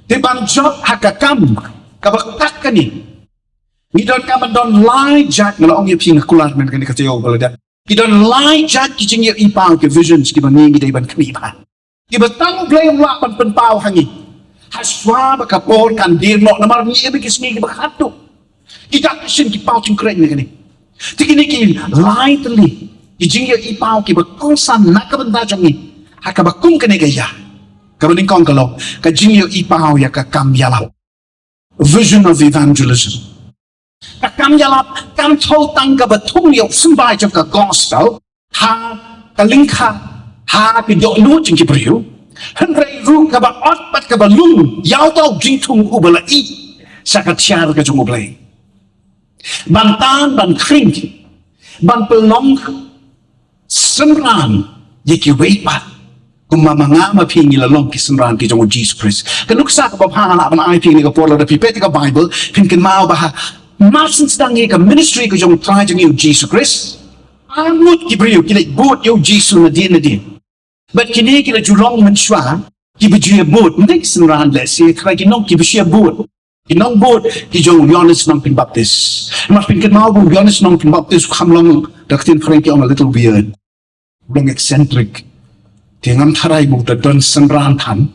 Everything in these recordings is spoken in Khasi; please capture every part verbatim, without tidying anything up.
Te ban jop ha ka kam kaba kat kane, ngi donkam ban don lai jait, nga la ong ïa phi, nga kular mynne kane ka taïew ba la dep. Ki don lai jait ki jingïohi paw, ki visions kiba ngi ngi dei ban khmih bha. Kiba tang U Blei u lah ban pynpaw ha ngi. Hashwa ba ka por kan dier noh, namar ngi im ha ki sngi kiba khatduh. Ki dak ki shin ki paw jingkren ne kane. Te kine ki lai tylli ki jingïohi paw kiba kongsan na ka bynta jong ngi ha kaba kum kane ka ïa. Kaba nyngkong ka long ka jingïohi paw ïa ka kam ïalap. Vision of evangelism. Ka kam ïalap kam thew tang kaba thung ïa u symbai jong ka gospel ha ka lyngkha, ha ka dohnud jong ki briew. Hynrei ruh kaba ot bad kaba lung ïa uta u jingthung uba la ïeh sha ka tiar ka jong U Blei. Ban tan, ban khring, ban pynlong synran ïa kiwei pat. Kumba ma nga ma phi ngi la long ki synran ki jong U Jisu Khrist. Ka nuksa kaba bha nga lah ban ai phi ne ka por, lada phi peit ka Bible phin kynmaw ba ha mar syn sdang ïa ka ministry ka jong U Trai jong ngi U Jisu Khrist, arngut ki briew ki leit bud ïa U Jisu nadien nadien. Bad kine ki la ju long mynshuwa kiba ju ïa bud, ym dei ki synran lehse, hynrei ki long kiba shu ïa bud. Ki nongbud ki jong u Ïoannis Nongpynbaptis. Namar phin kynmaw ba u Ïoannis Nongpynbaptis u kham long, da ka ktien phareng ki ong, a little weird. U long eccentric. Te ngam tharai ba u da don synran than.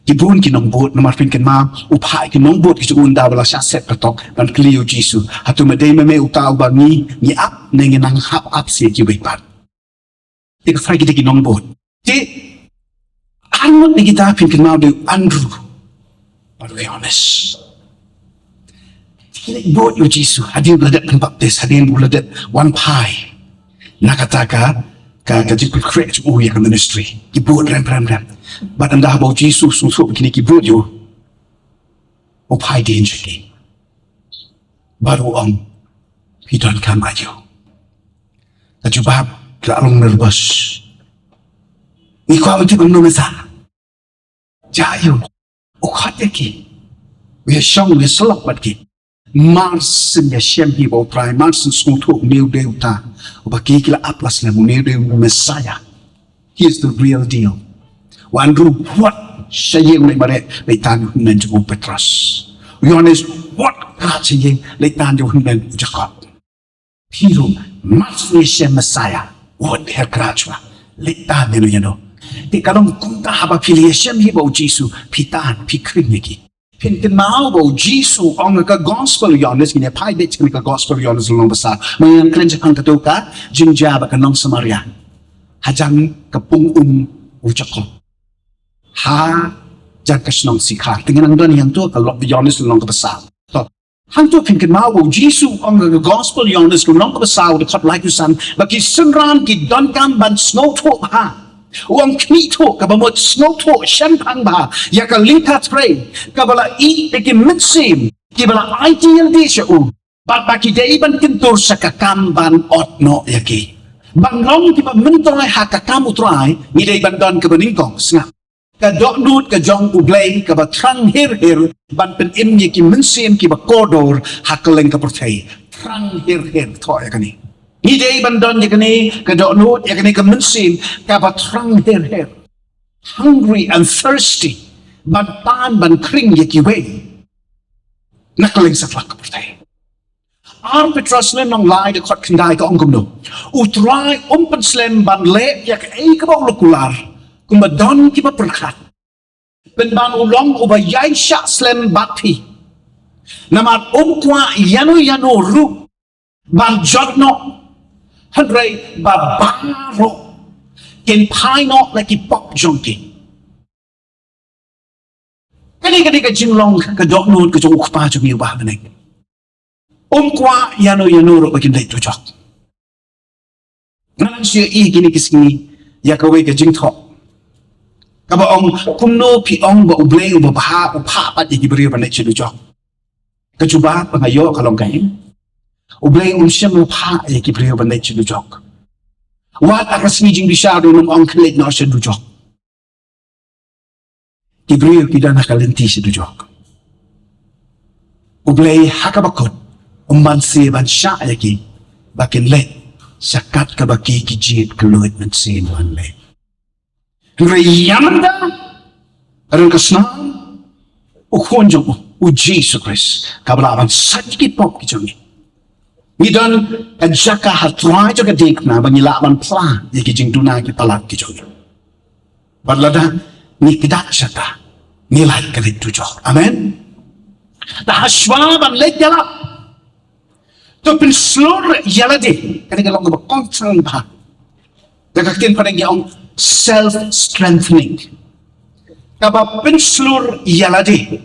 Ki bun ki nongbud, namar phin kynmaw u phah ïa ki nongbud ki jong u ynda ba la shah set patok ban kylli ïa u Jisu, hato me dei ma me uta uba ngi, ngi ap, ne ngi nang hap ap sha kiwei pat. Te ka phai kita ki nongbud. Te arngut na kita phin kynmaw dei u Andrew bad u Ïoannis. Te ki leit bud ïa u Jisu hadien ba la dep pynbaptis, hadien ba la dep wan phai na kata ka, ka, ka jingpynkhreh jong u ïa ka ministry. Ki bud rem rem rem. Bad ynda ba u Jisu u sngewthuh ba kine ki bud ïa u, u phai dien sha ki. Bad u ong, phi donkam aiu? Ka jubab, ki la long nervous. Ngi kwah ban tip kumno me sah. Jia aiu? U khot ïa ki. U ïashong, u ïasyllok bad ki. Mar syn ïashem hi bad u Trai, mar syn sngewthuh une u dei uta uba ki, ki la ap la slem, une u dei u Messiah. He is the real deal. U Andrew bud sha ïing, leit mareh, leit tan ïa u hynmen jong u Petros. U Ïoannis bud krat sha ïing, leit tan ïa u hynmen u Jakob. Phi ruh, mar syn ïashem Messiah, bud her krat shuwa, leit tan ïano ïano. Te ka long kumta haba phi la ïashem hi bad u Jisu, phi tan, phi khring ïa ki. Phin kynmaw ba u Jisu u ong ha ka gospel u Ïoannis, ngin ïa phai beit sha kane ka gospel u Ïoannis lynnong ba saw. Ma ngi nang kren shaphang kato ka jingjia bad ka nong Samaria hajan ka pung um u Jakob, hajan ka shnong Sikhar. Te ngan nang don hangto ha ka lo-, Ïoannis lynnong kaba saw. To, hangto phin kynmaw ba u Jisu u ong ha ka gospel u Ïoannis lynnong kaba saw, dkhot laiphew san, ba ki synran ki donkam ban sngewthuh bha. U ong khmih thuh, kaba mut sngewthuh shemphang bha ïa ka lyngkha threi kaba la ïeh da ki mynsiem kiba la aiti ïalade sha u, bad ba ki dei ban kyntur sha ka kam ban ot noh ïa ki. Ban long kiba myntoi ha ka kam u Trai, ngi dei ban don kaba nyngkong, sngap, ka dohnud ka jong U Blei kaba thrang her her ban pynim ïa ki mynsiem kiba kordor ha kylleng ka pyrthei. Thrang her her, thoh ïa kane. Ngi dei ban don ïa kane ka dohnud, ïa kane ka mynsiem kaba thrang her her. Hungry and thirsty ban pan ban khring ïa kiwei na kylleng satlak ka pyrthei. Ar Petros lynnong lai, dkhot khyndai ka ong kumno: U Trai um pynslem ban leh ïa kaei kaba u la kular, kumba don kiba pyrkhat. Pynban u long uba ïaishah slem bad phi. Namar um kwah ïano ïano ruh ban jot noh, hynrei ba baroh kin phai noh na ki pop jong ki. Kane, kane ka jinglong ka dohnud ka jong U Kpa jong ngi uba ha bneng. Um kwah ïano ïano ruh ba kin leit dujok. Ngan shu ïohi kine ki sngi ïa kawei ka jingthoh kaba ong, kumno phi ong ba U Blei uba bha u phah pat ïa ki briew ban leit sha dujok? Ka jubab ba nga ïoh ka long kaei? U Blei um shym la phah ïa ki briew ban leit sha dujok. Wat ha ka sngi jingbishar ruh um ong kin leit noh sha dujok. Ki briew ki don ha ka lynti sha dujok. U Blei ha kaba kut um banse ban shah ïa ki ba kin leit sha kat kaba ki, ki jied ki luid mynsiem ban leit. Hynrei ïa mynta, ka don ka snam, U Khun jong u, u Jisu Khrist, kaba lah ban sait ïa ki pop ki jong ngi. Ngi don ka jaka ha trai jong ka diengphna ba ngi lah ban phla ïa ki jingduna ki palat ki jong ngi. Bad lada ngi kdap shata, ngi lait ka leit dujok. Amen. Te hashwa ban leit ïalap, to pynshlur ïalade. Kane ka long kaba kongsan bha. Da ka ktien phareng ki ong self strengthening. Kaba pynshlur ïalade,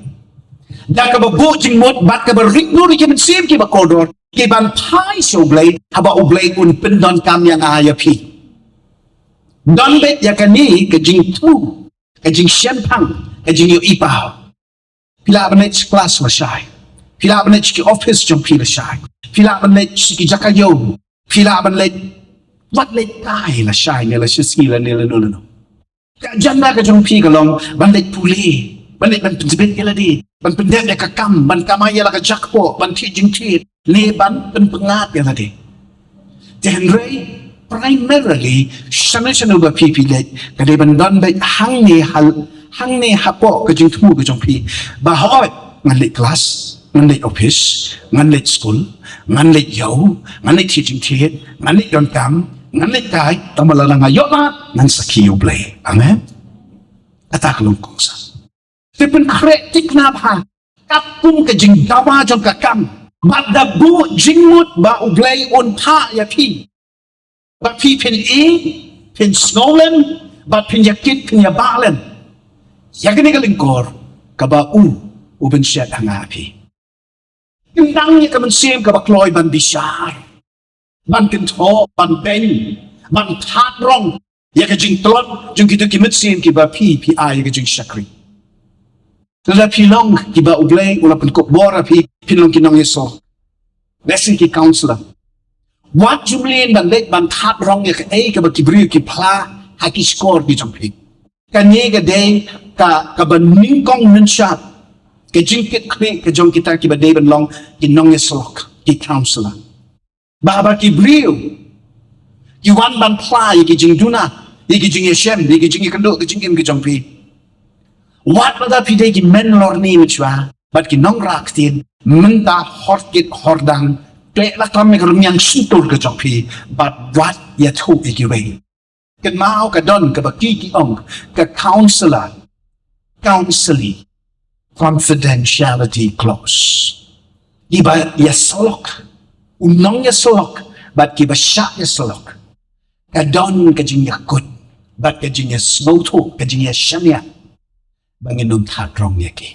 da kaba buh jingmut bad kaba rit nur ïa ki mynsiem kiba kordor, ki ban phai sha U Blei, haba U Blei un pyndonkam ïa nga ïa phi. Don beit ïa kane ka jingthmu, ka jingshemphang, ka jingïohi paw. Phi lah ban leit sha klas lashai. Phi lah ban leit sha ki office jong phi lashai. Phi lah ban leit sha ki jaka ïew. Phi lah ban leit, wat leit kai lashai ne la shisngi lane lano lano. Ka agenda ka jong phi ka long ban leit pule, ban leit ban pyntbit ïalade, ban pyndep ïa ka kam, ban kamai ïa la ka jakpoh, ban thied jingthied, ne ban pynpyngngad ïalade. Te hynrei primarily, shano shano ba phi phi leit, ka dei ban don beit hangne ha, hangne hapoh ka jingthmu ka jong phi, ba hooid, ngan leit klas, ngan leit office, ngan leit skul, ngan leit ïew, ngan leit thied jingthied, ngan leit donkam, ngan leit kai, tangba lada nga ïoh lad, ngan sakhi ïa U Blei. Amen. Kata ka long kongsan. Te pynkhreh thikna bha katkum ka jingdawa jong ka kam, bad da buh jingmut ba U Blei un phah ïa phi, ba phi phin ïeit, phin sngewlem, bad phin ïakit, phin ïabah lem ïa kane ka lyngkor kaba u, u pynshet ha nga ha phi. Kyndang ïa ka mynsiem kaba kloi ban bishar, ban kynthoh, ban beiñ, ban thad rong ïa ka jingtlot jong kito ki mynsiem kiba phi phi ai ïa ka jingshakri. Lada phi long kiba U Blei u la pynkup bor ha phi, phin long ki nongïasoh, lehse ki counselor. Wat ju mlien ban leit ban thad rong ïa kaei kaba ki briew ki phla ha ki shkor ki jong phi. Kane ka dei ka, kaba nyngkong nyngshap ka jingkitkhlieh ka jong kita kiba dei ban long ki nongïasyllok, ki counselor. Ba haba ki briew ki wan ban phla ïa ki jingduna, ïa ki jingïashem, ïa ki jingïakynduh ka jingim ka jong phi, wat lada phi dei ki men lorni mynshuwa bad ki nongrah ktien, mynta hor kit hor dang, treh lakam ïa ka rynïeng shyntur ka jong phi, bad wat ïathuh ïa kiwei. Kynmaw ka don kaba ki ki ong ka counselor, counselee, confidentiality clause. Kiba ïasyllok, u nongïasyllok bad kiba shah ïasyllok, ka don ka jingïakut bad ka jingïasngewthuh, ka jingïashaniah ba ngin ym thad rong ïa ki.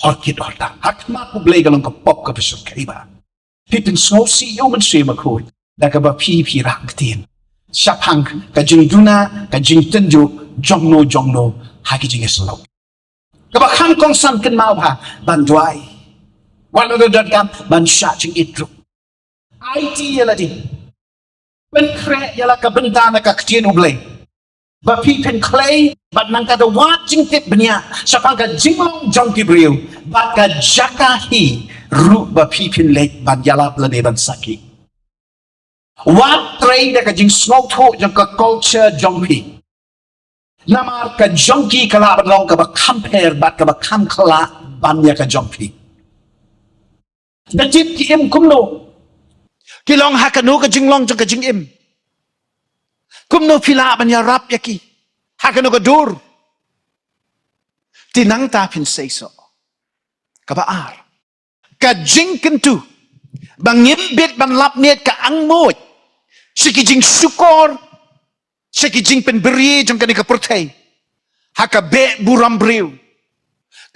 Hor kit hor dang, ha khmat U Blei ka long ka pop kaba shyrkhei bha. Phi pynsngewsih ïa u Mynsiem Bakhuid da kaba phi phi rah ktien shaphang ka jingduna, ka jingtynjuh jongno jongno ha ki jingïasyllok. Kaba kham kongsan, kynmaw bha ban duwai. Wat la donkam ban shah jingit ruh. Aiti ïa lade. Pynkhreh ïa la ka bynta na ka ktien U Blei, ba phi phin khlei bad nangta da wad jingtip bniah shaphang ka jinglong jong ki briew bad ka jaka hi ruh ba phi phin leit ban ïalap lane ban sakhi. Wat trei da ka jingsngewthuh jong ka culture jong phi. Namar ka jong ki ka lah ban long kaba kham pher bad kaba kham khlaiñ ban ïa ka jong phi. Da tip ki im kumno, ki long ha kano ka jinglong jong ka jingim, kumno phi lah ban ïarap ïa ki, ha kano ka dur. Te nangta phin seisoh. Kaba ar, ka jingkyntu ba ngim bit ban lap miet ka angmuid sha ki jingshukor, sha ki jingpynbri jong kane ka pyrthei. Ha ka beh burom briew,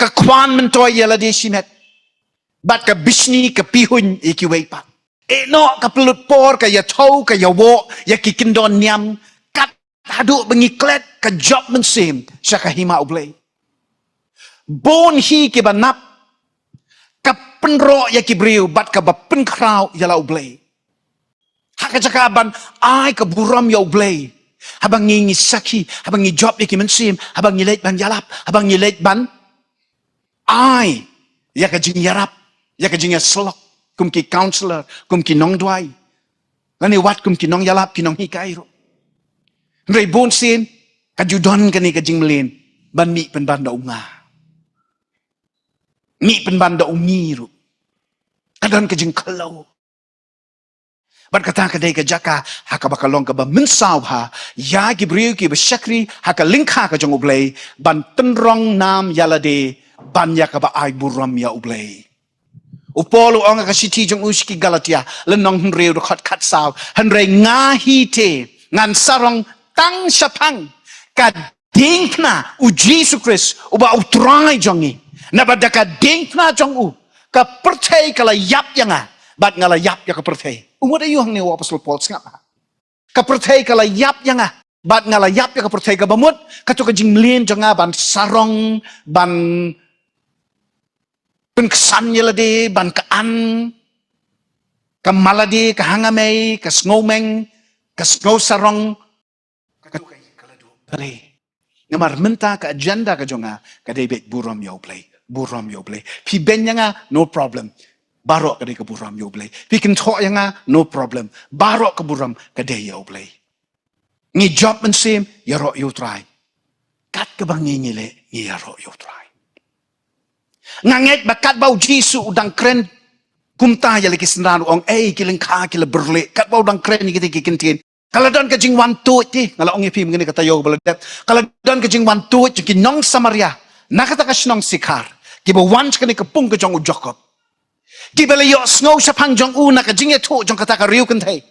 ka khwan myntoi ïa lade shimet, bad ka bishni ka pihuiñ ïa kiwei pat. Eh noh, ka pynlut por, ka ïathew, ka ïawoh ïa ki kyndon niam, kat haduh ba ngi klet ka jop mynsiem sha ka hima U Blei. Bun hi kiba nap ka pynroh ïa ki briew bad kaba pynkhraw ïa la U Blei. Ha ka jaka ban ai ka burom ïa U Blei, haba ngi, ngi sakhi, haba ngi jop ïa ki mynsiem, haba ngi leit ban ïalap, haba ngi leit ban ai ïa ka jingïarap, ïa ka jingïasyllok kum ki counselor, kum ki nongduwai, lane wat kum ki nongïalap, ki nonghikai ruh. Hynrei bun sien ka ju don kane ka jingmlien ban mih pynban da u nga. Mih pynban da u ngi ruh. Ka don ka jingkhlaw. Bad kata ka dei ka jaka ha kaba ka long kaba mynsaw ha ïa ki briew kiba shakri ha ka lyngkha ka jong U Blei ban tynrong nam ïa lade ban ïa kaba ai burom ïa U Blei. U Paul u ong ha ka shithi jong u sha ki Galatia lynnong hynriew dkhot khatsaw, hynrei nga hi te ngan sarong tang shaphang ka diengphna U Jisu Khrist uba U Trai jong ngi. Naba da ka diengphna jong u ka pyrthei ka la ïap ïa nga bad nga la ïap ïa ka pyrthei. U mut aïu hangne u Apostol Paul sngap ha? Ka pyrthei ka la ïap ïa nga bad nga la ïap ïa ka pyrthei, kaba mut kato ka jingmlien jong nga ban sarong, ban pynksan ïa lade, ban ka an, ka malade, ka hangamei, ka sngewmeng, ka sngewsarong. Kato ka ïa ka la duh. Balei? Namar mynta ka agenda ka jong nga ka dei beit burom ïa U Blei. Burom ïa U Blei. Phi beiñ ïa nga, no problem. Baroh ka dei ka burom ïa U Blei. Phi kynthoh ïa nga, no problem. Baroh ka burom ka dei ïa U Blei. Ngi jop mynsiem ïaroh ïa U Trai. Kat kaba ngi ngi leh ngi ïaroh ïa U Trai. Nga ngeit ba katba U Jisu u dang kren kumta ïa la ki synran u ong, ei, ki lyngkha ki la byrleh. Katba u dang kren ïa kita ki kyntien, ka la don ka jingwan tuid te, nga la ong ïa phi mynne ka taïew ba la dep. Ka la don ka jingwan tuid jong ki nong Samaria na kata ka shnong Sikhar, kiba wan sha kane ka pung ka jong u Jakob, kiba la ïohsngew shaphang jong u na ka jingïathuh jong kata ka riewkynthei.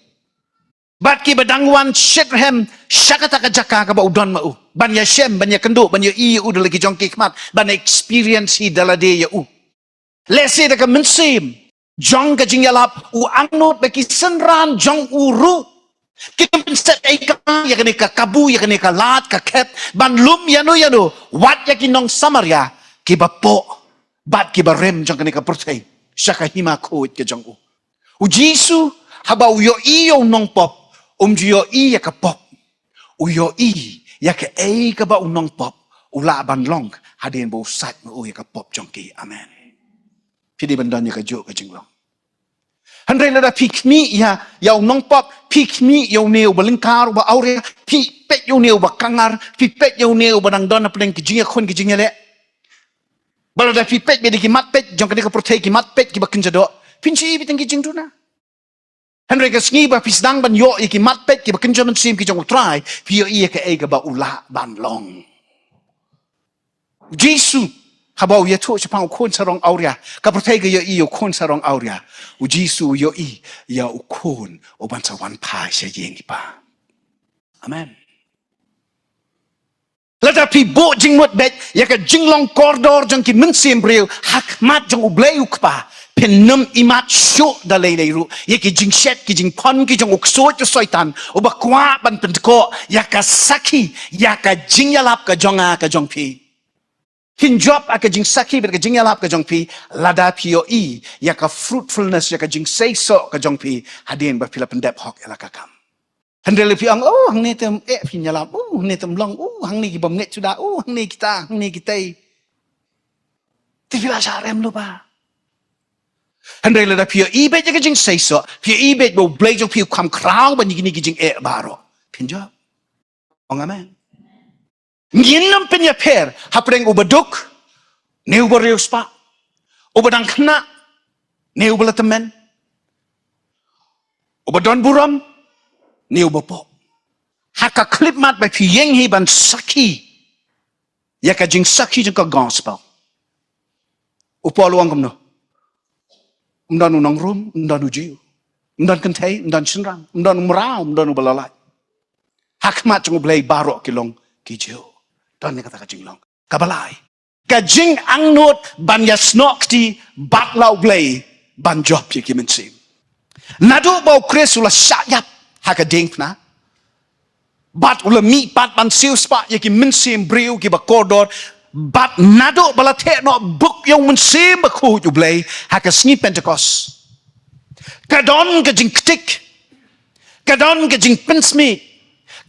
Bad kiba dang wan shitrhem sha kata ka jaka kaba u don ma u, ban ïashem, ban ïakynduh, ban ïohi ïa u da la ki jong ki khmat, ban experience hi da lade ïa u. Lehse da ka mynsiem jong ka jingïalap u angnud ba ki synran jong u ruh kin pynset ei ka ïa kane ka kabu, ïa kane ka lad ka khet, ban lum ïano ïano, wat ïa ki nong Samaria kiba poh bad kiba rem jong kane ka pyrthei sha ka hima khuid ka jong u. U Jisu, haba u ïohi ïa u nongpop, um ju ïohi ïa ka pop. U ïohi ïa kaei kaba u nongpop u lah ban long hadien ba u sait ma u ïa ka pop jong ki. Amen. Phi dei ban don ïa kajuh ka jinglong. Hynrei lada phi khmih ïa, ïa u nongpop, phi khmih ïa une uba lyngkar, uba awria, phi peit ïa une uba kangar, phi peit ïa une uba dang don hapdeng ki jingïakhun ki jingïaleh. Ba lada phi peit beit ïa ki mat peit jong kane ka pyrthei, ki mat peit kiba kynja doh, phin shu i beit tang ki jingduna. Hynrei ka sngi ba phi sdang ban ïoh ïa ki mat peit kiba kynja mynsiem ki jong U Trai, phi ïohi ïa kaei kaba u lah ban long. U Jisu, haba u ïathuh shaphang u khun sarong awria, ka pyrthei ka ïohi ïa u khun sarong awria. U Jisu u ïohi ïa u khun uban sa wan phai sha ïing i pa. Amen. Lada phi buh jingmut beit ïa ka jinglong kordor jong ki mynsiem briew ha khmat jong U Blei U Kpa, phin nym imat shuh da lei lei ruh ïa ki jingshet ki jingphon ki jong u ksuid u Soitan, uba kwah ban pyndkoh ïa ka sakhi, ïa ka jingïalap ka jong nga ka jong phi. Phin jop ha ka jingsakhi bad ka jingïalap ka jong phi lada phi ïohi ïa ka fruitfulness, ïa ka jingseisoh ka jong phi hadien ba phi la pyndep hok ïa la ka kam. Hynrei lada phi ong, oh, hangne te ym eh, phin ïalap, oh, hangne te ym long, oh, hangne ki bym ngeit suda, oh, hangne kita, hangne kitei, te phi la shah rem lypa. Hynrei lada phi ïohi beit ïa ka jingseisoh, phi ïohi beit ba U Blei jong phi u kham khraw ban ïa kine ki jingeh baroh, phin jop. Ong amen. Ngin nym pynïapher hapdeng uba duk ne uba riewspah, uba dang khynnah ne uba la tymmen, uba don burom ne uba poh. Ha ka khyllipmat ba phi ïeng hi ban sakhi ïa ka jingsakhi jong ka gospel, u Paul u ong kumno? Ym don u nong Rom, ym don u Jiw, ym don kynthei, ym don shynrang, ym don u mraw, ym don uba la lait. Ha khmat jong U Blei baroh ki long ki Jiw. Don ne kata ka jinglong. Kaba lai, ka jingangnud ban ïasnoh kti bad la U Blei ban jop ïa ki mynsiem. Naduh ba U Khrist u la shah ïap ha ka diengphna bad u la mihpat ban siewspah ïa ki mynsiem briew kiba kordor, bad naduh ba la theh noh buk ïa u Mynsiem Bakhuid U Blei ha ka sngi Pentekost, ka don ka jingktik, ka don ka jingpynsmit,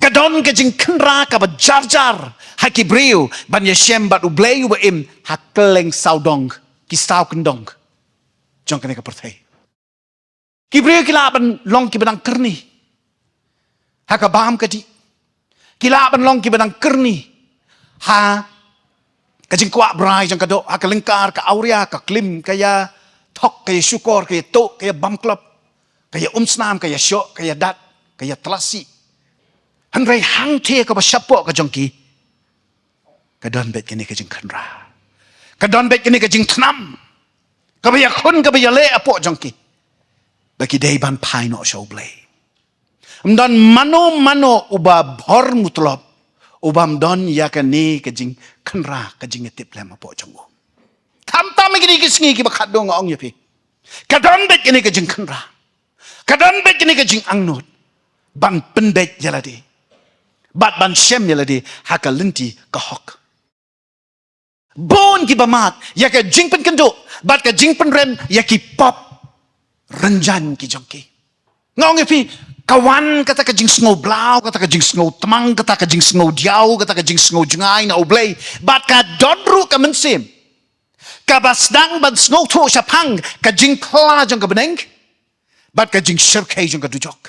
ka don ka jingkhynra kaba jar jar ha ki briew ban ïashem bad U Blei uba im ha kylleng sawdong, ki saw kyndong jong kane ka pyrthei. Ki briew ki lah ban long kiba dang kyrni ha ka bam ka dih. Ki lah ban long kiba dang kyrni ha Ka jingkwah brai jong ka doh, ha ka lyngkar, ka awria, ka klim, ka ïa thok, ka ïa shukor, ka ïa tuh, ka ïa bam klop, ka ïa umsnam, ka ïa shoh, ka ïa dat, ka ïa tlasi. Hynrei hangta kaba shapoh ka jong ki, ka don beit kane ka jingkhynra. Ka don beit kane ka jingthnam. Kaba ïakhun, kaba ïaleh hapoh jong ki. Ba ki dei ban phai noh sha U Blei. Ym don mano mano uba bor mutlop, uba ym don ïa kane ka jingkhynra, ka jingïatiplem hapoh jong u. Khamtam ha kine ki sngi kiba khatduh nga ong ïa phi. Ka don beit kane ka jingkhynra. Ka don beit kane ka jingangnud. Ban pynbeit ïa lade. Bad ban shem ïa lade ha ka lynti ka hok. Bun kiba mad ïa ka jingpynkynduh bad ka jingpynrem ïa ki pop rynjang ki jong ki. Nga ong ïa phi, ka wan kata ka jingsngew blaw, kata ka jingsngew tmang, kata ka jingsngew diaw, kata ka jingsngew jngai na U Blei. Bad ka don ruh ka mynsiem kaba sdang ban sngewthuh shaphang ka jingphla jong ka bneng bad ka jingshyrkhei jong ka dujok.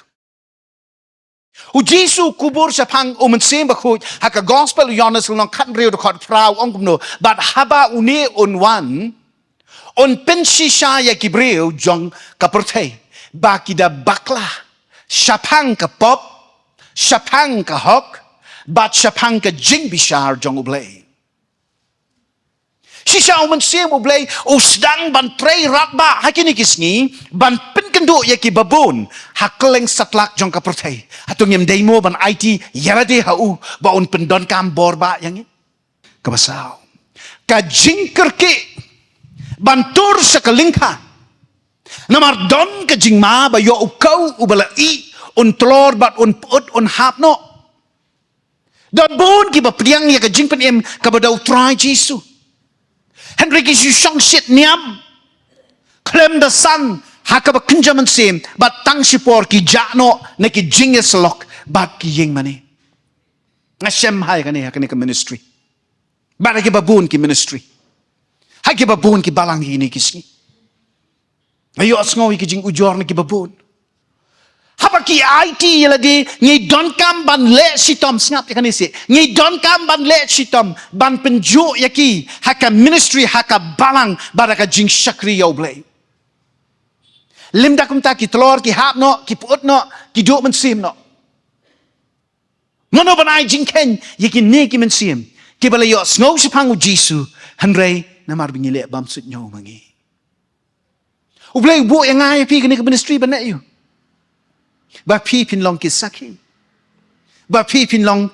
U Jisu u kubur shaphang u Mynsiem Bakhuid, ha ka Gospel u Ïoannis lynnong khathynriew dkhot phra u ong kumno: Bad haba une un wan, un pynshisha ïa ki briew jong ka pyrthei ba ki da bakla shaphang ka pop, shaphang ka hok, bad shaphang ka jingbishar jong U Blei. Shisha u Mynsiem U Blei u sdang ban trei radbah ha kine ki sngi, ban pynkynduh ïa kiba bun ha kylleng satlak jong ka pyrthei. Hato ngim dei mo ban aiti ïa lade ha u ba un pyndonkam bor bah ïa ngi? Kaba saw, ka jingkyrkieh ban tur sha ka lyngkha. Namar don ka jingma ba ïoh u kaw uba la ih, un tlor bad un pyut, un hap noh. Don bun kiba pdiang ïa ka jingpynim kaba da U Trai Jisu. Hynrei ki shu shongshit niam, khlem da san ha kaba kynja mynsiem, bad tang shipor ki jah noh na ki jingïasyllok bad ki ïing mane. Nga shem ha kane, ha kane ka ministry. Bad ha kiba bun ki ministry, ha kiba bun ki balang ha kine ki sngi. Nga ïohsngew ïa ki jingujor na kiba bun. Haba ki aiti ïa lade, ngi donkam ban leh shitom, sngap ïa kane seh. Ngi donkam ban leh shitom ban pynjuh ïa ki ha ka ministry, ha ka balang, bad ha ka jingshakri ïa U Blei. Lymda kumta ki tlor, ki hap noh, ki pyut noh, ki duh mynsiem noh. Mano ban ai jingkheiñ ïa kine ki mynsiem kiba la ïohsngew shaphang U Jisu, hynrei namar ba ngi leh bymsuidñiew ma ngi? U Blei u buh ïa nga ïa phi kane ka ministry ban leh aïu? Ba phi phin long ki sakhi. Ba phi phin long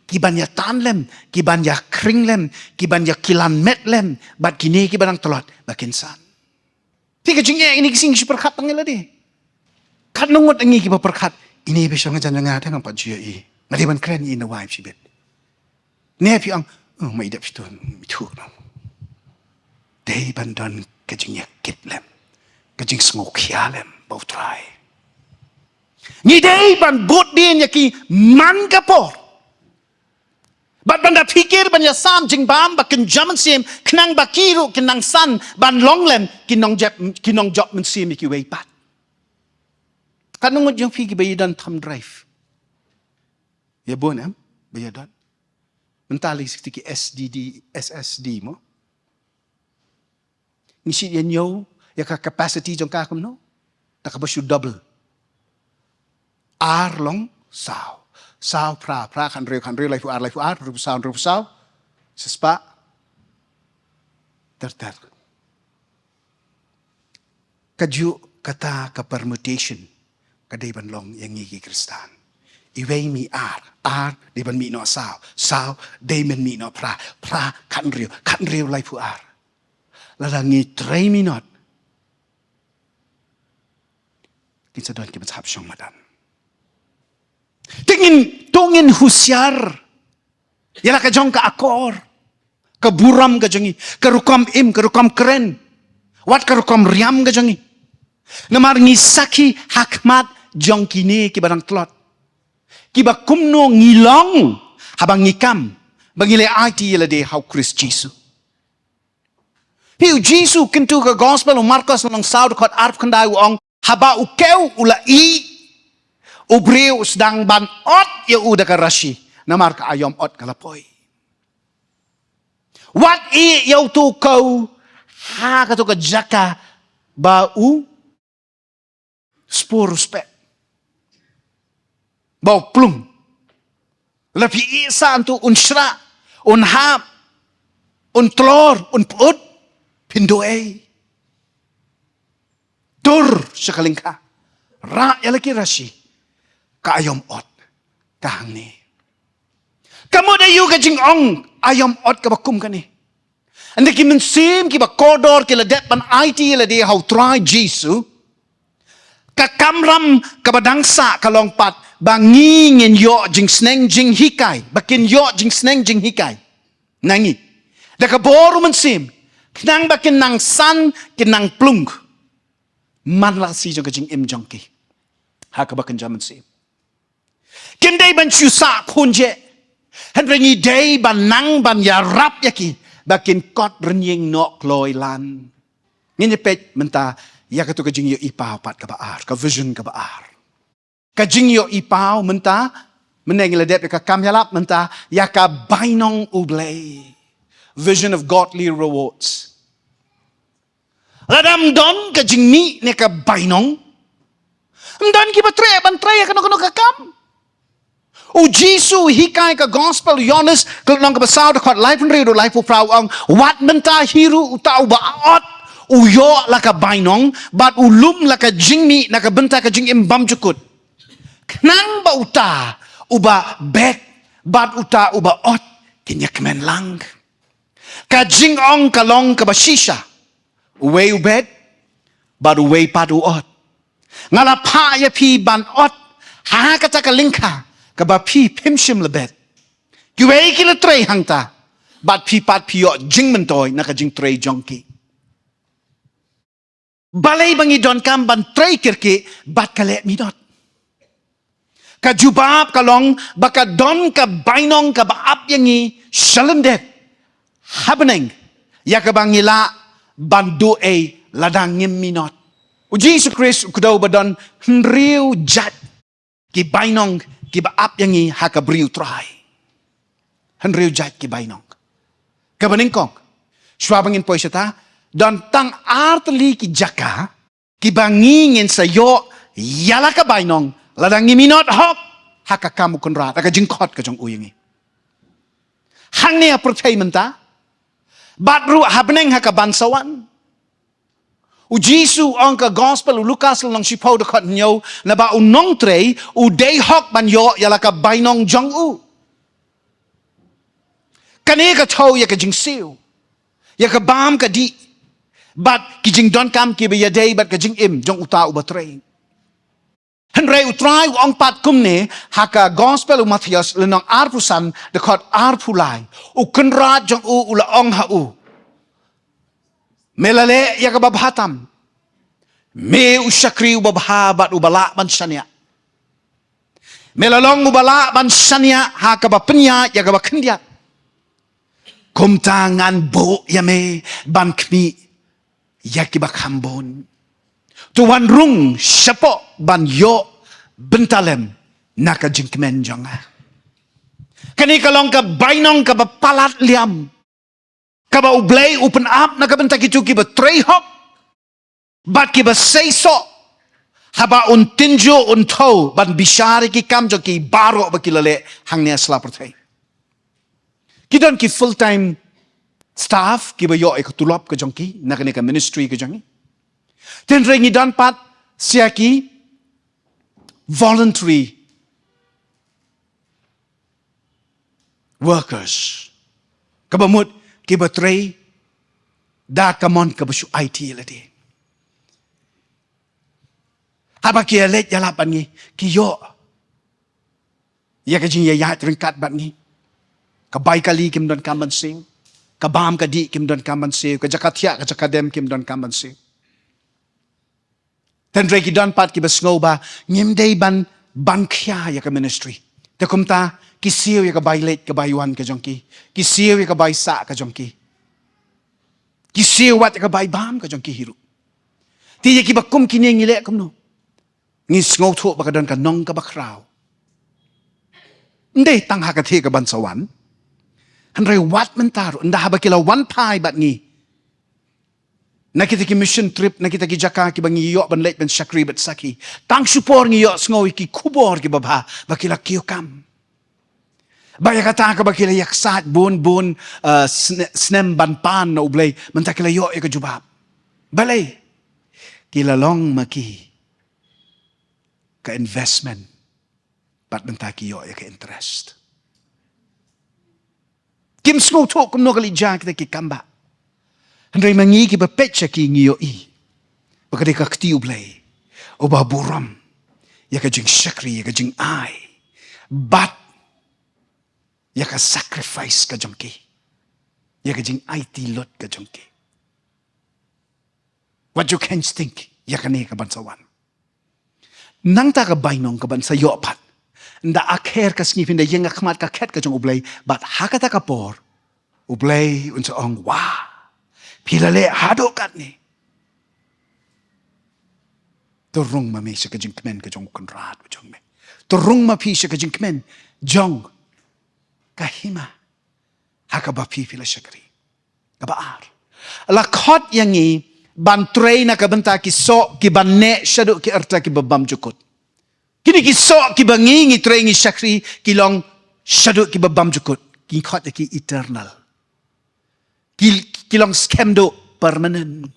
ki ban ïa tan lem, ki ban ïa khring lem, ki ban ïa kilan met lem bad kine kiba dang tlot ba kin san. Te ka jingeh ine ki sngi ngi shu pyrkhat tang ïa lade. Katno ngut ngi kiba pyrkhat, ine ba shong hajan jong nga te ngam pat ju ïohi. Nga dei ban kren ïa i na wife shibit. Ne phi ong, oh, ma i dep shi tun, mi thu no. Dei ban don ka jingïakit lem, ka jingsngewkhia lem bad U Trai. Ngi dei ban bud dien ïa ki man ka por. Bad ban da phikir, ban ïasam jingbam ba kynja mynsiem, khnang ba ki ruh kin nang san ban long lem ki nongjop, ki nongjop mynsiem ïa kiwei pat. Katno ngut jong phi kiba ïadon thumb drive? Ïa bun em ba ïadon. Mynta lei shisha ki S D D, S S D mo. Ngi shu ïa ñiew ïa ka capacity jong ka kumno? Da kaba shu double. Ar long saw, saw phra, phra khathynriew, khathynriew laiphew ar, laiphew ar, hynriewphew saw, hynriewphew saw, shispah, ter ter. Kajuh kata ka permutation ka dei ban long ïa ngi ki Khristan. Iwei mih ar, ar dei ban mih noh saw, saw dei ban mih noh phra, phra khathynriew, khathynriew laiphew ar. Lada ngi trei minot, kin sa don kiban sa hap shong madan. Te ngin, to ngin husiar ïa la ka jong ka akor, ka burom ka jong ngi, ka rukom im, ka rukom kren, wat ka rukom riam ka jong ngi. Namar ngi sakhi ha khmat jong kine kiba dang tlot, kiba kumno ngi long haba ngi kam ba ngi leh aiti ïa lade ha U Khrist Jisu. Phi, U Jisu kyntu, ka Gospel u Markos lynnong saw dkhot arphew khyndai u ong, haba u kew u la ih, u briew u sdang ban ot ïa u da ka rashi, namar ka aïom ot ka la poi. Wat ïeh ïa uto u khaw ha kato ka jaka ba u spur u speh, ba u plung. La phi ïeh sa uto un shrah, un hap, un tlor, un pyut, phin duh ei? Dur sha ka lyngkha, rah ïa la ki rashi, ka aïom ot ka hangne. Ka mut aïu ka jingong aïom ot kaba kum kane? Ynda ki mynsiem kiba kordor ki la dep ban aiti ïa lade ha u Trai Jisu, ka kamram kaba dang sah ka long pat ba ngi ngin ïoh jingsneng jinghikai, ba kin ïoh jingsneng jinghikai na ngi da ka bor u Mynsiem, khnang ba kin nang san, kin nang plung man la shi jong ka jingim jong ki ha kaba kynja mynsiem. Kim dei ban shu sah khun jeh, hynrei ngi dei ban nang ban ïarap ïa ki ba kin kot rynïeng noh kloi lan. Ngin ïa peit mynta ïa kato ka jingïohi paw pat kaba ar, ka vision kaba ar. Ka jingïohi paw mynta, mynne ngi la dep ïa ka kam ïalap mynta ïa ka bainong U Blei. Vision of godly rewards. Lada ym don ka jingmih ne ka bainong, ym don kiba treh ban trei ïa kano kano ka kam. U Jisu u hikai ha ka Gospel u Ïoannis ka lynnong kaba saw, dkhot laiphew hynriew haduh laiphew phra, u ong, wat mynta hi ruh uta uba ot u ïoh la ka bainong bad u lum la ka jingmih na ka bynta ka jingim bymjukut, khnang ba uta uba bet bad uta uba ot kin ïa kmen lang. Ka jingong ka long kaba shisha, uwei u bet bad uwei pat u ot. Nga la phah ïa phi ban ot ha kata ka lyngkha kaba phi phim shym la bet. Kiwei ki la trei hangta bad phi pat phi ïoh jingmyntoi na ka jingtrei jong ki. Balei ba ngi donkam ban trei kyrkieh bad ka leh minot? Ka jubab ka long ba ka don ka bainong kaba ap ïa ngi sha lyndet ha bneng, ïa kaba ngi lah ban duh ei lada ngim minot. U Jisu Khrist u kdew ba don hynriew jait ki bainong kiba ap ïa ngi ha ka bri u Trai. Hynriew jait ki bainong. Kaba nyngkong, shuwa ba ngin poi shata, don tang ar tylli ki jaka kiba ngi ngin sa ïoh ïa la ka bainong lada ngi minot hok ha ka kam u Kynrad, ha ka jingkhot ka jong u ïa ngi. Hangne ha pyrthei mynta bad ruh ha bneng ha ka ban sa wan. U Jisu u ong ha ka Gospel u Lukas lynnong shiphew dkhot hynñiew, naba u nongtrei u dei hok ban ïoh ïa la ka bainong jong u. Kane ka thew ïa ka jingsiew, ïa ka bam ka dih bad ki jingdonkam kiba ïadei bad ka jingim jong uta uba trei. Hynrei u Trai u ong pat kumne ha ka Gospel u Mathaios lynnong arphew san dkhot arphew lai, u Kynrad jong u u la ong ha u, me la leh ïa kaba bha tam, me u shakri uba bha bad uba lah ban shaniah. Me la long uba lah ban shaniah ha kaba pynïaid ïa kaba khyndiat. Kumta ngan buh ïa me ban khmih ïa kiba kham bun. To wan rung shapoh ban ïoh bynta lem na ka jingkmen jong nga. Kane ka long ka bainong kaba palat liam, kaba U Blei u pynap na ka bynta kito kiba trei hok bad kiba seisoh, haba un tynjuh un thew ban bishar ïa ki kam jong ki baroh ba ki la leh hangne ha sla pyrthei. Ki don ki full time staff kiba ïoh ïa ka tulop ka jong ki na kane ka ministry ka jong ngi. Hynrei ngi don pat sa ki voluntary workers, kaba mut kiba trei da ka mon kaba shu aiti ïa lade. Haba ki ïaleit ïalap bad ngi, ki ïoh ïa ka jingïaid ryngkat bad ngi. Ka bai kali kim donkam ban siew, ka bam ka dih kim donkam ban siew, ka jaka thiah ka jaka dem kim donkam ban siew. Hynrei ki don pat kiba sngew ba ngim dei ban, ban khia ïa ka ministry. Te kumta ki siew ïa ka bai leit ka bai wan ka jong ki, ki siew ïa ka bai sah ka jong ki, ki siew wat ïa ka bai bam ka jong ki hi ruh. Te ïa kiba kum kine ngi leh kumno? Ngi sngewthuh ba ka don ka nong kaba khraw. Ym dei tang ha ka thie ka ban sa wan, Hynrei wat mynta ruh, ynda haba ki la wan phai bad ngi na kita ki mission trip, na kita ki jaka kiba ngi ïoh ban leit ban shakri bad sakhi, tang shu por ngi ïohsngew ïa ki khubor kiba bha ba ki la kiew kam. Ba ïa kata kaba ki la ïaksaid bun bun, eh, sne-, snem ban pan na U Blei, mynta ki la ïoh ïa ka jubab. Balei? Ki la long ma ki ka investment, bad mynta ki ïoh ïa ka interest. Kim sngewthuh kumno ka leit jia kita ki kam ba. Hynrei ma ngi kiba peit sha ki ngi ïohi ba ka dei ka kti U Blei uba burom ïa ka jingshakri, ïa ka jingai, bad ïa ka sacrifice ka jong ki, ïa ka jingaiti lut ka jong ki. What you can think ïa kane kaban sa wan. Nangta ka bainong kaban sa ïoh pat. Ynda akher ka sngi phin da ïeng ha khmat ka khet ka jong U Blei, bad ha kata ka por U Blei un sa ong, "Wa, phi la leh haduh katne. To rung ma me sha ka jingkmen ka jong U Kynrad u jong me. To rung ma phi sha ka jingkmen jong ka hima ha kaba phi phi la shakri." Kaba ar, la khot ïa ngi ban trei na ka bynta ki soh kiban neh shaduh ki rta kiba bymjukut. Kine ki soh kiba ngi ngi trei ngi shakri ki long shaduh kiba bymjukut. Ki khot ïa ki eternal. Ki, ki long skhem duh, permanent.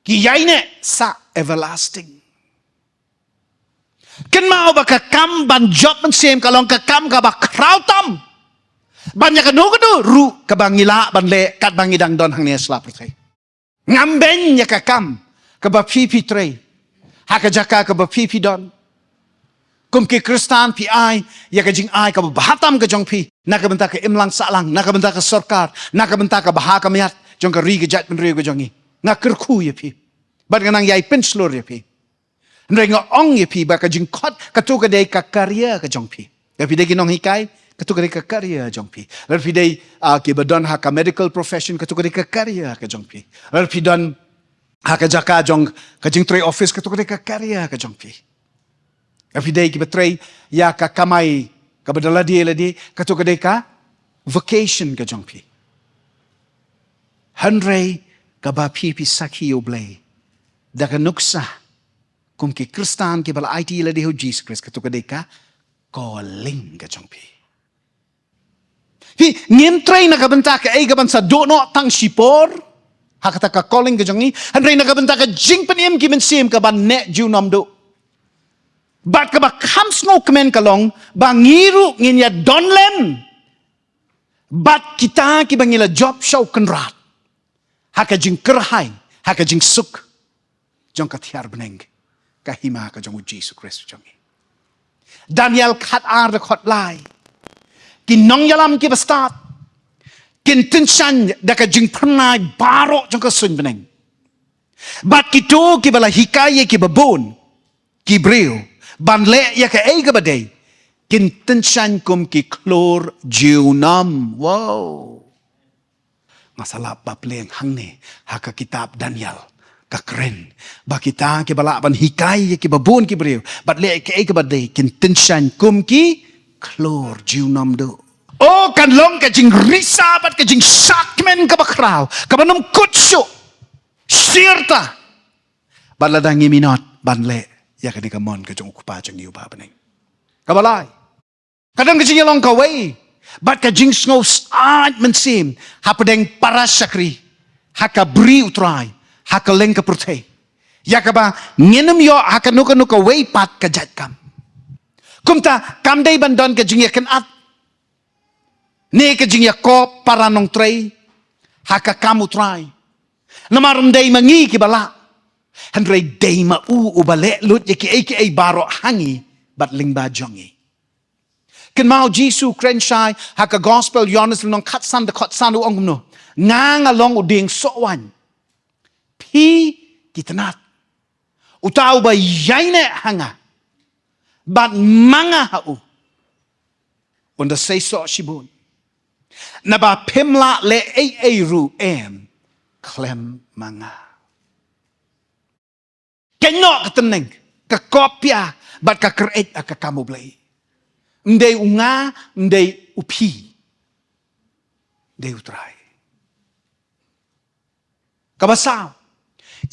Ki ïaineh sah, everlasting. Kynmaw ba ka kam ban jop mynsiem ka long ka kam kaba khraw tam ban ïa kano kano ruh kaba ngi lah ban leh katba ngi dang don hangne ha sla pyrthei. Ngam beiñ ïa ka kam kaba phi phi trei ha ka jaka kaba phi phi don. Kum ki Khristan phi ai ïa ka jingai kaba bha tam ka jong phi na ka bynta ka imlang sahlang, na ka bynta ka sorkar, na ka bynta ka bha ka miat jong ka ri ka jaitbynriew ka jong ngi. Nga kyrkhu ïa phi bad nga nang ïai pynshlur ïa phi. Hynrei nga ong ïa phi ba ka jingkhot, kato ka dei ka career ka jong phi. Lada phi dei ki nonghikai, kato ka dei ka career jong phi. Lada phi dei, ah, kiba don ha ka medical profession, kato ka dei ka career ka jong phi. Lada phi don ha ka jaka jong ka jingtrei office, kato ka dei ka career ka jong phi. Lada phi dei kiba trei ïa ka kamai kaba da lade lade, kato ka dei ka vocation ka jong phi. Hynrei kaba phi phi sakhi ïa U Blei da ka nuksa kum ki Khristan kiba la aiti ïa lade ha U Jisu Khrist, kato ka dei ka calling ka jong phi. Phi, ngim trei na ka bynta kaei kaban sa duh noh tang shipor ha kata ka calling ka jong ngi, hynrei na ka bynta ka jingpynim ki mynsiem kaban neh junom duh. Bad kaba kham sngewkmen ka long ba ngi ruh ngin ïa don lem bad kita kiba ngi la jop sha U Kynrad ha ka jingkyrhai, ha ka jingsuk jong ka thiar bneng, ka hima ka jong U Jisu Khrist u jong ngi. Daniel khatar da khatlai. Ki nongïalam kiba stad kin tyngshaiñ da ka jingphyrnai baroh jong ka suiñ bneng. Bad kito kiba la hikai ïa kiba bun ki briew ban leh ïa kaei kaba dei, kin tyngshaiñ kum ki khlur junom. Wow. Nga sa lap ba pyrshang hangne ha ka kitab Daniel, ka kren ba kita kiba lah ban hikai ïa kiba bun ki briew bad leh kaei kaba dei, kin tyngshaiñ kum ki khlur junom duh. Oh, kan long ka jingrisa bad ka jingshakmen kaba khraw, kaba nym kut shuh, sirta. Bad lada ngi minot ban leh ïa kane ka mon ka jong U Kpa jong ngi uba ha bneng. Kaba lai, ka don ka jingïalong kawei bad ka jingsngewsih mynsiem hapdeng para shakri ha ka bri U Trai ha kylleng ka pyrthei, ïa kaba ngin ym ïoh ha kano kano kawei pat ka jait kam. Kumta kam dei ban don ka jingïakynad ne ka jingïakop para nongtrei ha ka kam U Trai. Namar ym dei ma ngi kiba lah, hynrei dei ma u uba leh lut ïa kiei kiei baroh ha ngi bad lyngba jong ngi. Kynmaw Jisu kren shai ha ka Gospel Ïoannis lynnong khatsan, dkhot san, u ong kumno? Nga nga long u dieng soh waiñ. Phi ki tnat. Uta uba ïaineh ha nga bad ma nga ha u, un da sei soh shibun. Naba phim lah leh ei ei ruh em khlem ma nga. Kynnoh ka tneng, ka kop pia bad ka kyreit ha ka kam U Blei. Ym dei u nga, ym dei u phi. dei U Trai. Kaba saw,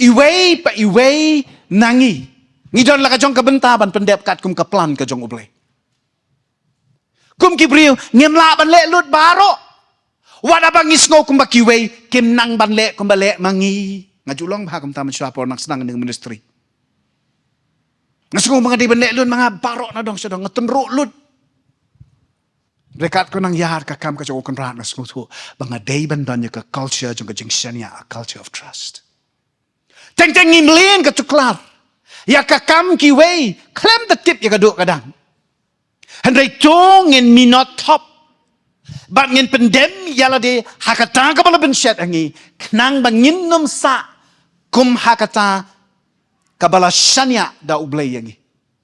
iwei pa iwei na ngi, ngi don la ka jong ka bynta ban pyndep katkum ka plan ka jong U Blei. Kum ki briew ngim lah ban leh lut baroh. Wat haba ngi sngew kumba kiwei kim nang ban leh kumba leh ma ngi. Nga ju long bha kumta mynshuwa por nang sdang ïa ka ministry. Nga sngew ba nga dei ban leh lut ma nga baroh na dong sha dong, nga tynruh lut. Hynrei katkum nang ïar ka kam ka jong U Kynrad nga sngewthuh ba nga dei ban don ïa ka culture jong ka jingshaniah, a culture of trust. Teng teng ngim leh ka tuklar ïa ka kam kiwei, khlem da tip ïa ka duh ka dang. Hynrei to ngin minot thop bad ngin pyndem ïa lade ha kata kaba la bynshet ha ngi, khnang ba ngin nym sah kum ha kata kaba la shaniah da U Blei ïa ngi.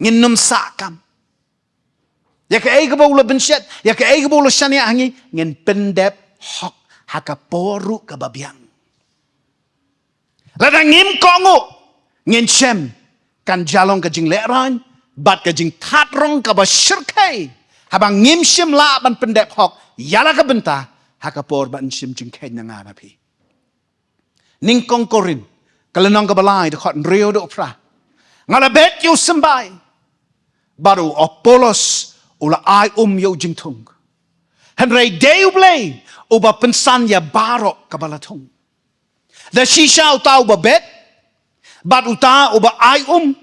Ngin nym sah kam. Ïa kaei kaba u la bynshet, ïa kaei kaba u la shaniah ha ngi, ngin pyndep hok ha ka por ruh kaba biang. Lada ngim kohnguh, ngin shem kan jia long ka jinglehrain bad ka jingthad rong kaba shyrkhei haba ngim shym lah ban pyndep hok ïa la ka bynta ha ka por ba yn shim jingkheiñ na nga na phi. Nyngkong Korinth, ka lynnong kaba lai, dkhot hynriew haduh phra. Nga la bet ïa u symbai bad u Apollos u la ai um ïa u jingthung, hynrei dei U Blei uba pynsan ïa baroh kaba la thung. Da shisha uta uba bet bad uta uba ai um